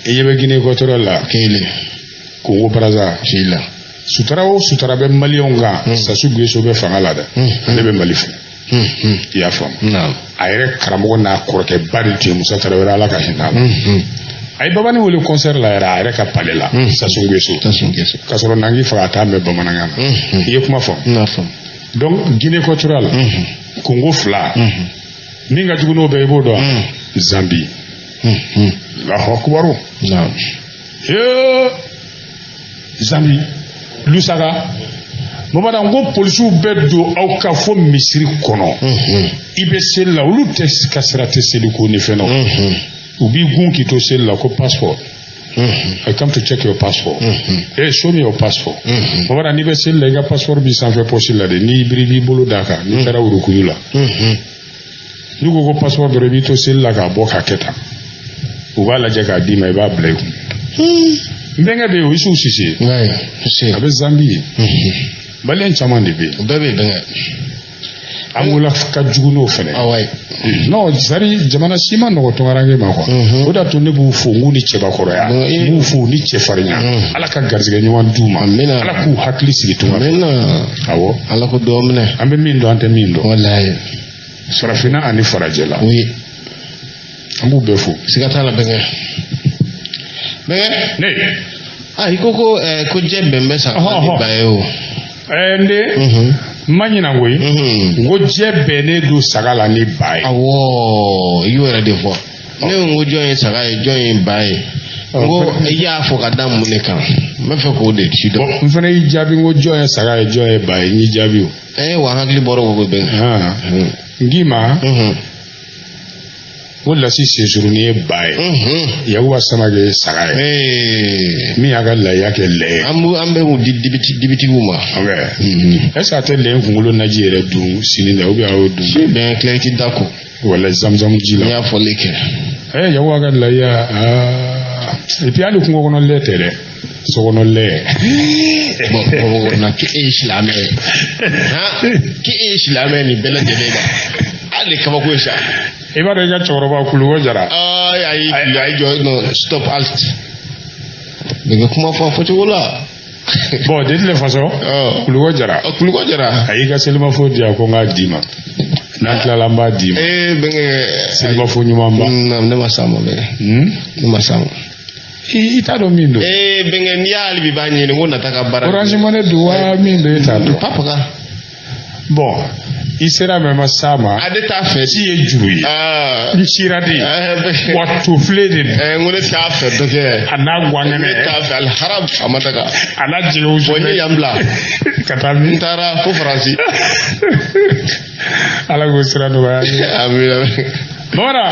i ɲɛ bɛ Guinée équatoriale la. Kelen. Congo Brazza. Kelen. Sutara o sutara bɛ maliyɛnw kan, Sassou Nguesso bɛ fanga la dɛ, ale bɛ Mali fɛ. I y'a faamu? A yɛrɛ karamɔgɔ n'a kɔrɔkɛba de tun ye Musa Tarawele, Ala ka hinɛ a la. A ye babani wele concert la yɛrɛ, a yɛrɛ ka palais la, Sassou Nguesso. Sassou Nguesso. K'a sɔrɔ nangi faga a t'a mɛn bamanankan na. I ye kuma faamu? N y'a faamu. Donc Guinée équatoriale, Congo fila, min ka jugu n'o bɛɛ, i b'o dɔn? Zambie. Allahu akubaru. Hee, Zambie, Lusaka. Bamanan ko polisiw bɛ don aw ka fo misiri kɔnɔ. I bɛ seli la, olu tɛ ka sira tɛ seli ko ni fɛn na. U b'i gun k'i to seli la ko passeport. I come to check your passport. Hey, show me your passport. Bamanan, n'i bɛ seli la, i ka passeport b'i sanfɛ poche la de. N'i biri, b'i bolo d'a kan. N'i taara wurukuyu la. N'u ko ko passeport dɔrɔn, i b'i to seli la k'a bɔ k'a kɛ tan. U b'a lajɛ k'a d'i ma, i b'a bila i kun. N bɛnkɛ bɛ yen, o Isufu Sise. A bɛ Zambie yen. Maliyɛn caman de bɛ yen. O bɛɛ bɛ yen bɛnkɛ. Angola ka jugu n'o fɛnɛ. Ah ouais. Non, c'est à dire jamana si ma nɔgɔ tungaranke ma quoi. O de y'a to ne b'u fo, n k'u ni cɛbakɔrɔya, n b'u fo u ni cɛfarinya. Ala ka garisɛgɛ ɲuman d'u ma. Amina. Ala k'u hakili sigi tunga. Amina. Awɔ. Ala ko dɔ minɛ. An bɛ min dɔn, an tɛ min dɔn. Walayi. Farafinna ani farajɛla. Oui. An b'u bɛɛ fo. Siga t'a la, bɛnkɛ. Bɛnkɛ. Ne. Ah, i ko ko jɛ bɛn bɛ saga ni ba ye o. N den, n ma ɲina koyi. N ko jɛ bɛnnen don saga la ni ba ye. Awɔ, i y'o yɛrɛ de fɔ. Ne ko n ko jɔn ye saga ye, jɔn ye ba ye? N ko i y'a fɔ ka da mun de kan? N bɛ fɛ k'o de si dɔn. Bon, n fana y'i jaabi, n ko jɔn ye saga ye, jɔn ye ba ye, n y'i jaabi o. Wa hakili bɔra o ko bɛnkɛ. N k'i ma ko Lasi Sensurunin ye ba ye. Yakuba Samake ye saga ye. Min y'a ka layiya kɛ lɛ ye. An bɛ mun di dibitigiw ma? Ok. Est ce que a tɛ lɛ in kunkolo naji yɛrɛ dun sini dɛ, ou bien a y'o dun? Si bɛn tila i ti da ko. Wala zamzam ji N la. y'a fɔli kɛ. Yakuba ka layiya, aa, et puis hali kungo kɔnɔ lɛ tɛ dɛ, sokɔnɔ lɛ. Bon, na k'e ye silamɛ ye. Han, k'e ye silamɛ ye nin bɛɛ lajɛlen na. Hali kabako ye sa. I b'a dɔn i ka cɛkɔrɔba Kulukɔ Jara. Ayi ayi ayi, jɔ, non, stop, halt. Nin bɛ kuma fɔ a fɔcogo la. Bon, de toutes les façons, Kulukɔ Jara. Kulukɔ Jara. A y'i ka selimafo di yan ko n k'a d'i ma. N'an tilala, an b'a d'i ma. Bɛnkɛ. Selimafo ɲuman ba. Ne ma s'a ma, bɛnkɛ. Ne ma s'a ma. I t'a dɔn min don. Bɛnkɛ, n'i y'ale bi b'a ɲini ko nata ka baara. Orange Money don wa, min don, e t'a dɔn. Papa. Bon, i sera mɛ ma s'a ma. Ale t'a fɛ. Ci ye juru ye. N cira de. Wa tofile de don. N ko ne t'a fɛ dɔ kɛ. A n'a guwankɛnɛ. Ne t'a fɛ aliharam a ma daga. A n'a jɛgɛw. Bon, n ye yan bila. Ka taa min? N taara fo Faransi. Ala k'o sira nɔgɔya. Amina. Bamanan,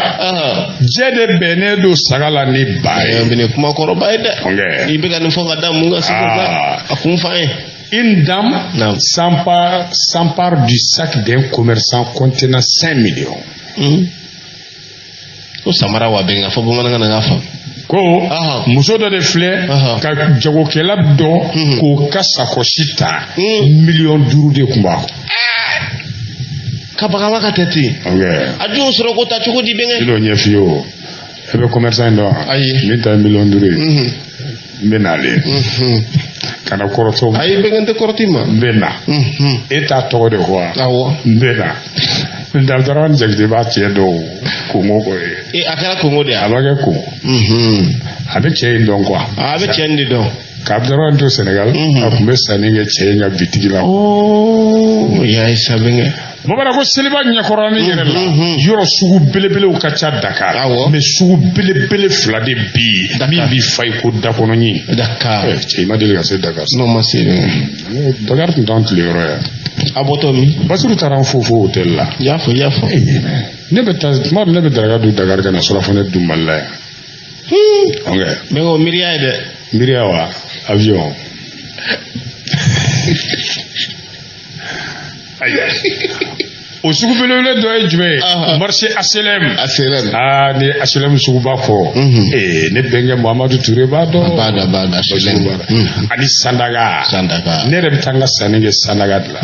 jɛ de bɛnnen don saga la ni ba ye. Nin kuma kɔrɔba ye dɛ. I bɛ ka nin fɔ ka da mun kan sisan? A kun f'an ye. Une dame s'empare du sac d'un commerçant contenant 5 millions. Ko samara wa, bɛn ka fɔ bamanankan na, k'a faamu. Ko muso dɔ de filɛ ka jagokɛla dɔ k'o ka sakɔsi ta, 5 miliyɔn de tun b'a kɔnɔ. Ka bagaba ka tɛ ten. A dun sɔrɔ ko ta cogo di, bɛnkɛ? I n'o ɲɛf'i ye o. E bɛ commerçant in dɔn wa? Ayi. Min ta ye 5 miliyɔn ye. N bɛ n'ale. Kana kɔrɔtɔ. Ayi, bɛnkɛ, tɛ kɔrɔtɔ i ma. N bɛ na. E t'a tɔgɔ de fɔ wa? Awɔ. N bɛ na. Dabdaraman Jakite b'a cɛ dɔn Kongo kɔ ye. Ee, a kɛra Kongo de ye. A b'a kɛ Kongo. A bɛ cɛ in dɔn quoi. A bɛ cɛ in de dɔn. K'Abdaraman to Sénégal, a tun bɛ sanni kɛ cɛ in ka bitigi la. Oh, ya ye sa, bɛnkɛ. Bamanan ko seliba ɲɛkɔrɔnin yɛrɛ la, yɔrɔ sugu belebelew ka ca Dakar. Mais sugu belebele fila de bɛ yen min b'i fa i ko dakɔnɔɲin. Dakar. Cɛ, i ma deli ka se Dakar? Non, ma se, bɛnkɛ. Dakar tun t'an tile yɔrɔ ye. A bɔtɔ min? Basiru taara an fo fo hôtel la. I y'a fɔ, i y'a fɔ. Ne bɛ taa tuma dɔ, ne bɛ daraka dun Dakar ka na surafana dun Mali la yan. Ok. Bɛnkɛ, o miiriya ye dɛ. Miiriya wa, avion. Ayiwa. O sugu belebele dɔ ye jumɛn ye? Marché HLM. HLM. Aa, ni HLM suguba kɔrɔ. Ee, ne bɛnkɛ Muhamadu Ture b'a dɔn. A b'a dɔn, a b'a dɔn HLM. Ani Sandaga. Sandaga. Ne yɛrɛ bɛ taa n ka sanni kɛ Sandaga de la.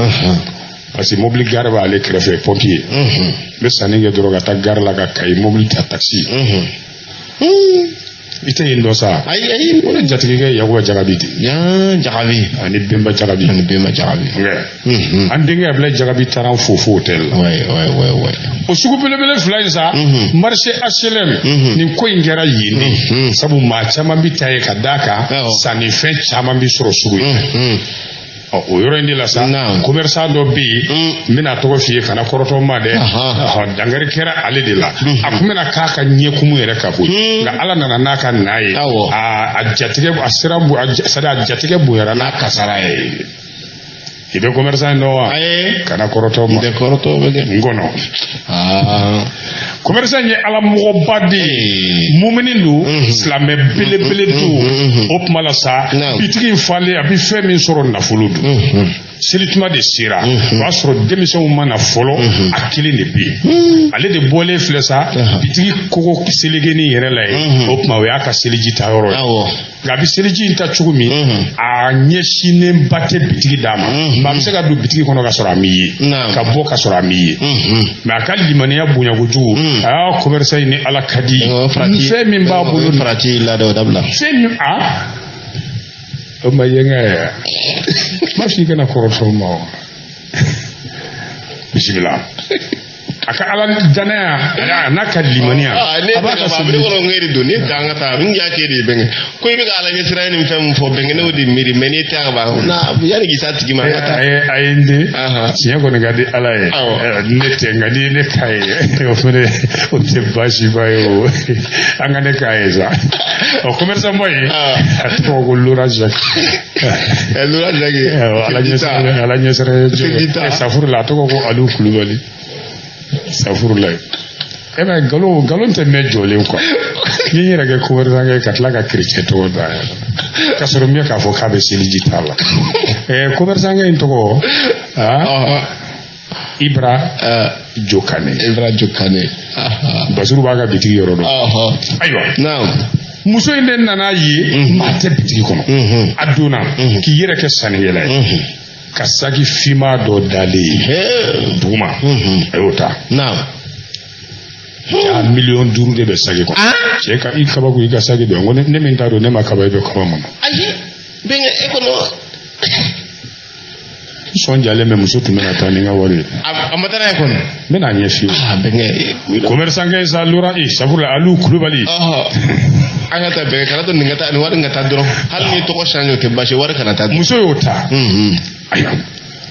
Parce que mobili gare b'ale kɛrɛfɛ, pompier. N bɛ sanni kɛ dɔrɔn ka taa gare la ka Kayi mobili ta, taxi. I tɛ yen dɔn sa. Ayi ayi. O de jatigikɛ Yakuba Jagabi de. Yan Jagabi. Ani Benba Jagabi. Ani Benba Jagabi. An denkɛ Abulayi Jagabi taara an fo fo hôtel la. Ouais ouais ouais ouais. O sugu belebele fila in sa, marché HLM, nin ko in kɛra yen de. Sabu maa caman bi taa ye ka d'a kan sannifɛn caman bi sɔrɔ sugu in. Ɔ, o yɔrɔ in de la sa, commerçant dɔ bɛ yen, n bɛna tɔgɔ f'i ye, kana kɔrɔtɔ n ma dɛ. Dankari kɛra ale de la. A tun bɛna k'a ka ɲɛkumu yɛrɛ kan koyi, nka Ala nana n'a ka na ye. A jatigɛ a sira, c'est à dire a jatigɛ bonyara n'a kasara ye. I bɛ commerçant in dɔn wa? Kana kɔrɔtɔ ma. N tɛ kɔrɔtɔ bɛ kɛ. N kɔnɔ. Commerçant in ye Ala mɔgɔba de ye. Mumini don, silamɛ belebele don. O tuma la sa, bitigi in falen, a bɛ fɛn min sɔrɔ, nafolo don. Selituma de sera, o y'a sɔrɔ denmisɛnw ma na fɔlɔ, a kelen de bɛ yen. Ale de bɔlen filɛ sa bitigi kogo selekeni yɛrɛ la yen. O tuma, o y'a ka seliji ta yɔrɔ ye. Nka a bɛ seliji in ta cogo min, a ɲɛsinnenba tɛ bitigi d'a ma, mɛ a bɛ se ka don bitigi kɔnɔ ka sɔrɔ a m'i ye, ka bɔ ka sɔrɔ a m'i ye. Mɛ a ka limaniya bonya kojugu, a y'a commerçant in ni Ala ka di, fɛn min b'a bolo. Farati la dɛ, o dabila. Fɛn min a o ma ye n ka yɛrɛ ma f'i kana kɔrɔtɔ ma o bisimila. A ka Ala danaya a n'a ka limaniya. A b'a ka seli kɔnɔ n de don ne dan ka taa n y'a kɛ de bɛnkɛ ko i bɛ ka Ala ɲɛsiran ni fɛn min fɔ bɛnkɛ, ne y'o de miiri. Mɛ n'i tɛ ka ban na yanni k'i s'a tigi ma, an ka taa. A ye n den, tiɲɛ kɔni ka di Ala ye, ne tɛ, nka n'i ye ne k'a ye, o fɛnɛ o tɛ baasiba ye. O an ka ne k'a ye sa, ɔ commerçant ba ye, a tɔgɔ ko Laurent Jacques. Laurent Jacques. Ala ɲɛsiran, Ala ɲɛsiran. Safuru la, a tɔgɔ ko Aliou Kulubali. Safuru la ye. E b'a ye, nkalon, nkalon tɛ mɛn jɔlen quoi. N ye n yɛrɛ kɛ commerçant kɛ ka tila ka chrétien tɔgɔ da yɛrɛ ka sɔrɔ min k'a fɔ k'a bɛ seliji t'a la. Commerçant kɛ in tɔgɔ, aa, Ibra Jokane. Ibra Jokane. Basiru b'a ka bitigi yɔrɔ dɔn. Ayiwa, muso in de nana ye maa tɛ bitigi kɔnɔ. A donna k'i yɛrɛ kɛ sannikɛla ye, ka saki finma dɔ dalen ye duguma, a y'o ta. Ja, 5 miliyɔn de bɛ saki kɔnɔ. Cɛ ka i kabako, i ka saki don. Ko ne min t'a dɔn, ne ma kaba, i bɛ kaba mun na? Ayi bɛnkɛ, e kɔnɔ. Sɔn jalen bɛ, muso tun bɛna taa ni n ka wari ye. A ma taa n'a ye kɔni. N bɛna ɲɛ f'i ye. Aa bɛnkɛ. Commerçant kɛ sa, Laurent, e sabula Aliou Kulubali. An ka taa bɛnkɛ, kana to nin ka taa, nin wari nin ka taa dɔrɔn. Hali ni tɔgɔ change, o tɛ baasi ye, wari kana taa. Muso y'o ta. Ayiwa,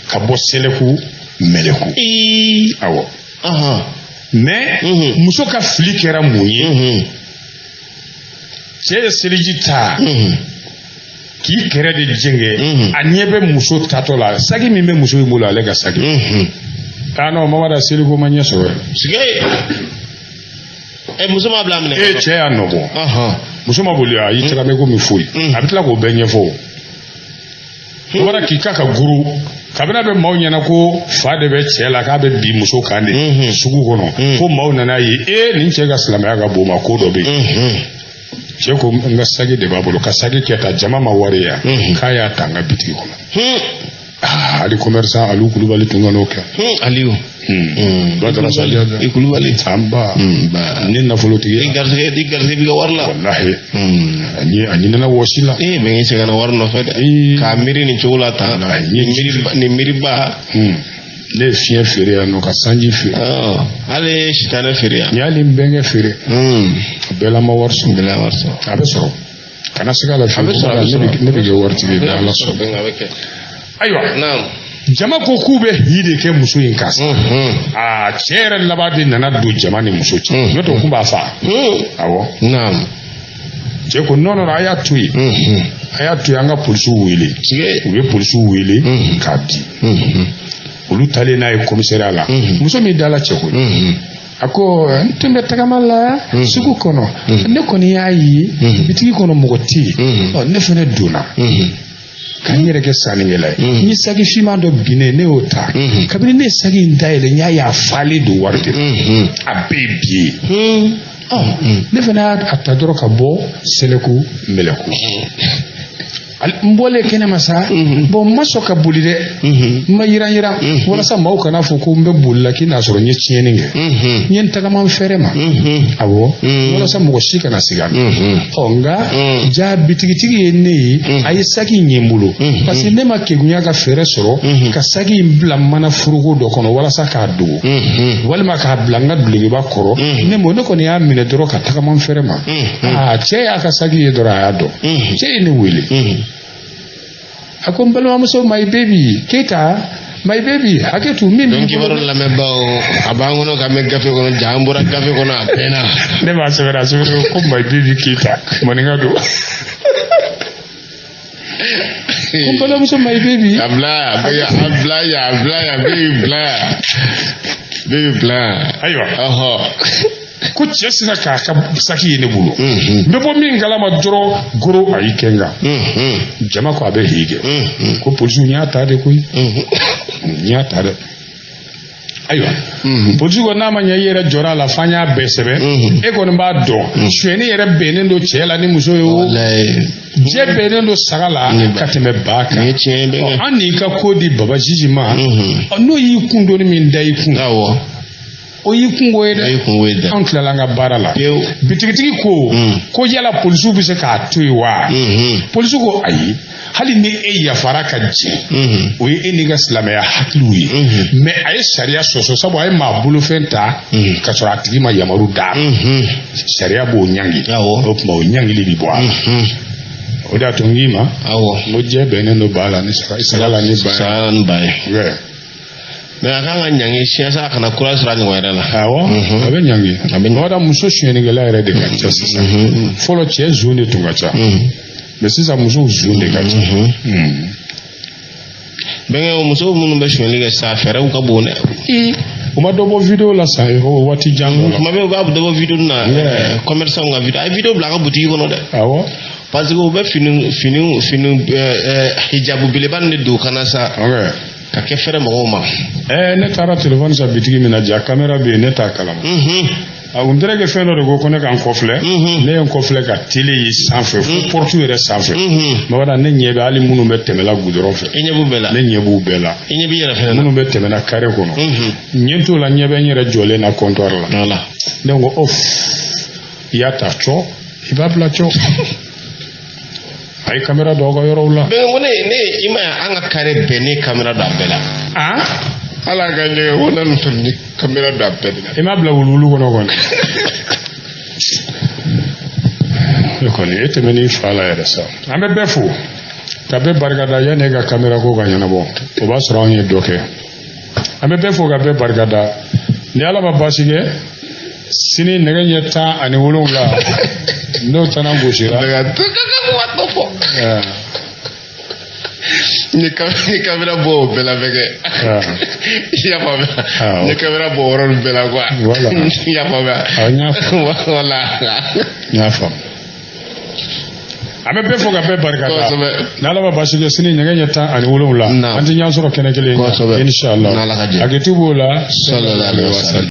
ka bɔ sɛlɛku mɛlɛku. Awɔ. Mais muso ka fili kɛra mun ye? Cɛ ye seliji ta k'i kɛrɛ de jɛngɛ, a ɲɛ bɛ muso tatɔ la, saki min bɛ muso in bolo, ale ka saki. Ah non, Mamada, seliko ma ɲɛ sɔrɔ. Sigi ɛ, muso ma bila minɛ. E, cɛ y'a nɔ bɔ. Muso ma boli, a y'i tɛgɛ mɛn ko min foyi, a bɛ tila k'o bɛɛ ɲɛfɔ. O bɔra k'i ka guru kabini a bɛ maaw ɲɛna ko fa de bɛ cɛ la, k'a bɛ bi muso kan de sugu kɔnɔ, fo maaw nana ye e nin cɛ ka silamɛya ka bon ma, ko dɔ bɛ yen. Cɛ ko n ka saki de b'a bolo, ka saki kɛ ta, jama ma wari ya, k'a y'a ta n ka bitigi kɔnɔ. Ah, hali commerçant Aliou Kulubali tun ka n'o kɛ. Aliou. Dɔ taara sa. I Kulubali. An ba ni nafolotigi. I garisɛgɛ, i garisɛgɛ b'i ka wari la. Walahi, a ɲinina wɔsi la. Ee mɛ, i sɛgɛnna wari nɔfɛ dɛ. K'a miiri nin cogo la tan. Nin miiriba. Ne ye fiɲɛ feere yan nɔ, ka sanji feere. Hali sitanɛ feere yan. N y'ale n bɛnkɛ feere. A bɛɛ la ma wari sɔrɔ. Bɛɛ la wari sɔrɔ. A bɛ sɔrɔ. Kana siga la fiyewu. A bɛ sɔrɔ, a bɛ sɔrɔ. Ne bɛ kɛ waritigi ye ni Ala sɔnna. A bɛ kɛ. Ayiwa. Jama ko k'u bɛ hi de kɛ muso in kan sa. Aa, cɛ yɛrɛ laban de nana don jama ni muso cɛ. N'o tɛ, o kun b'a fa. Awɔ. Cɛ ko non, non, a y'a to yen. A y'a to yen, an ka polisiw wele. U ye polisiw wele k'a di. Olu taalen n'a ye commissariat la. Muso min dala cɛ koyi. A ko n tun bɛ tagama la sugu kɔnɔ. Ne kɔni y'a ye bitigi kɔnɔ mɔgɔ tɛ yen. Ɔ, ne fana donna ka n yɛrɛ kɛ sannikɛla ye. N ye saki finman dɔ binnen, ne y'o ta. Kabini ne ye saki in dayɛlɛ, n y'a ye a falen don wari de la. A bɛɛ ye bi ye. Ɔ, ne fana y'a ta dɔrɔn ka bɔ sɛlɛku mɛlɛku. N bɔlen kɛnɛma sa, bon, n ma sɔn ka boli dɛ, n ma yiran yiran walasa maaw kana fɔ ko n bɛ boli la k'i n'a sɔrɔ n ye tiɲɛni kɛ. N ye n tagama n fɛrɛ ma, awɔ, walasa mɔgɔ si kana siga n na. Ɔ, nka ja bitigitigi ye ne ye, a ye saki in ye n bolo, parce que ne ma kegunya ka fɛɛrɛ sɔrɔ ka saki in bila mana foroko dɔ kɔnɔ walasa k'a dogo, walima k'a bila n ka dulokiba kɔrɔ. Ne mo, ne kɔni y'a minɛ dɔrɔn ka tagama n fɛrɛ ma. Aa, cɛ y'a ka saki ye dɔrɔn, a y'a dɔn. Cɛ ye ne wele, a ko n balimamuso, my baby Keyita, my baby, hakɛ to min Donc b'i bolo. Kibaru lamɛnbaaw, a b'an kɔnɔ ka mɛn gafe kɔnɔ, ja an bɔra gafe kɔnɔ a bɛnna. Ne b'a sɛbɛn, a sɛbɛn ko my baby Keyita, maninka don, ko n balimamuso, my baby. A bila yan, a bila yan, a bila yan, baby bila yan, baby bila yan. Ayiwa. Ɔhɔ. Ko cɛ sina k'a ka saki ye ne bolo, n bɛ bɔ min kalama dɔrɔn, goro a y'i kɛ n kan. Jama ko a bɛ hi kɛ ko polisiw y'a ta de koyi, n y'a ta dɛ. Ayiwa, polisi ko n'a ma ɲɛ i yɛrɛ jɔra a la f'an y'a bɛɛ sɛbɛn, e kɔni b'a dɔn sonyɛni yɛrɛ bɛnnen don cɛ la ni muso ye, o jɛ bɛnnen don saga la ka tɛmɛ ba kan. An n'i ka ko di Baba Zizi ma, n'o y'i kun doni min da i kun, o y'i kungo ye dɛ. Anw tilala an ka baara la. Bitigitigi ko ko yala polisiw bɛ se k'a to yen wa? Polisiw ko ayi, hali ni e yafara ka jɛ, o ye e n'i ka silamɛya hakiliw ye, mais a ye sariya sɔsɔ, sabu a ye maa bolofɛn ta ka sɔrɔ a tigi ma yamaru d'a ma. Sariya b'o ɲangi, o tuma o ɲangili bi bɔ a la. O de y'a to n k'i ma n ko jɛ bɛnnen don ba la ni saga la ni ba ye. Saga la ni ba ye. Mais a kan ka ɲangi siɲɛ a kana kura sɔrɔ a ɲɔgɔn yɛrɛ la. Awɔ, a bɛ ɲangi. A bɛ ɲangi. Muso sonyɛnikɛla yɛrɛ de ka ca sisan. Fɔlɔ cɛ zon de tun ka ca, mais sisan musow zon de ka ca. Bɛnkɛ, musow minnu bɛ sonyɛli kɛ sisan, fɛɛrɛw ka bon dɛ. U ma dɔ bɔ vidéo la sa o waati jan dɔ la. Tuma bɛɛ u b'a dɔ bɔ vidéo na, commerçant ka vidéo, a ye vidéo bila a ka boutique kɔnɔ dɛ. Parce que u bɛ fini hijabu belebele nin de don ka na sa. Ka kɛ fɛrɛ mɔgɔw ma. Ne taara téléphone san bitigi min na, ja caméra bɛ yen, ne t'a kalama. A kun terikɛ fɛn dɔ de ko ne ka n kɔfilɛ, ne ye n kɔfilɛ ka télé ye sanfɛ fo porte yɛrɛ sanfɛ. Mamada, ne ɲɛ bɛ hali minnu bɛ tɛmɛla goudron fɛ. I ɲɛ b'u bɛɛ la. Ne ɲɛ b'u bɛɛ la. I ɲɛ b'i yɛrɛ fɛnɛ na. Minnu bɛ tɛmɛna carré kɔnɔ. Ɲɛ t'o la, ɲɛ bɛ n yɛrɛ jɔlen na comptoir la. Ne ko of, i y'a ta cɔ, i b'a bila cɔ. A ye caméra don aw ka yɔrɔw la. Bɛn ko ne i ma ye, an ka carré bɛɛ ne caméra don a bɛɛ la. Ala ka ɲɛgɛn ko ne ni caméra don a bɛɛ de la. I m'a bila wuluwulu kɔnɔ kɔni. Ne kɔni e tɛmɛn'i fa la yɛrɛ sa. An bɛ bɛɛ fo ka bɛɛ barikada. Yanni e ka caméra ko ka ɲɛnabɔ, o b'a sɔrɔ anw ye dɔ kɛ. An bɛ bɛɛ fo ka bɛɛ barikada. Ni Ala ma baasi kɛ, sini nɛgɛ ɲɛ 17, n'o tana gosira. Ni caméra bɔ o bɛɛ la bɛ kɛ. I y'a faamuya? Ni caméra bɔ o yɔrɔ ninnu bɛɛ la quoi. Voilà. I y'a faamuya? N y'a faamu. Voilà. N y'a faamu. An bɛ bɛɛ fo ka bɛɛ barikada. N'Ala ma baasi kɛ, sini nɛgɛ ɲɛ 17, an tɛ ɲɔgɔn sɔrɔ kɛnɛ kelen in kan. Inshallah. Hakɛto b'o la. Sallallahu alaihi wasallam.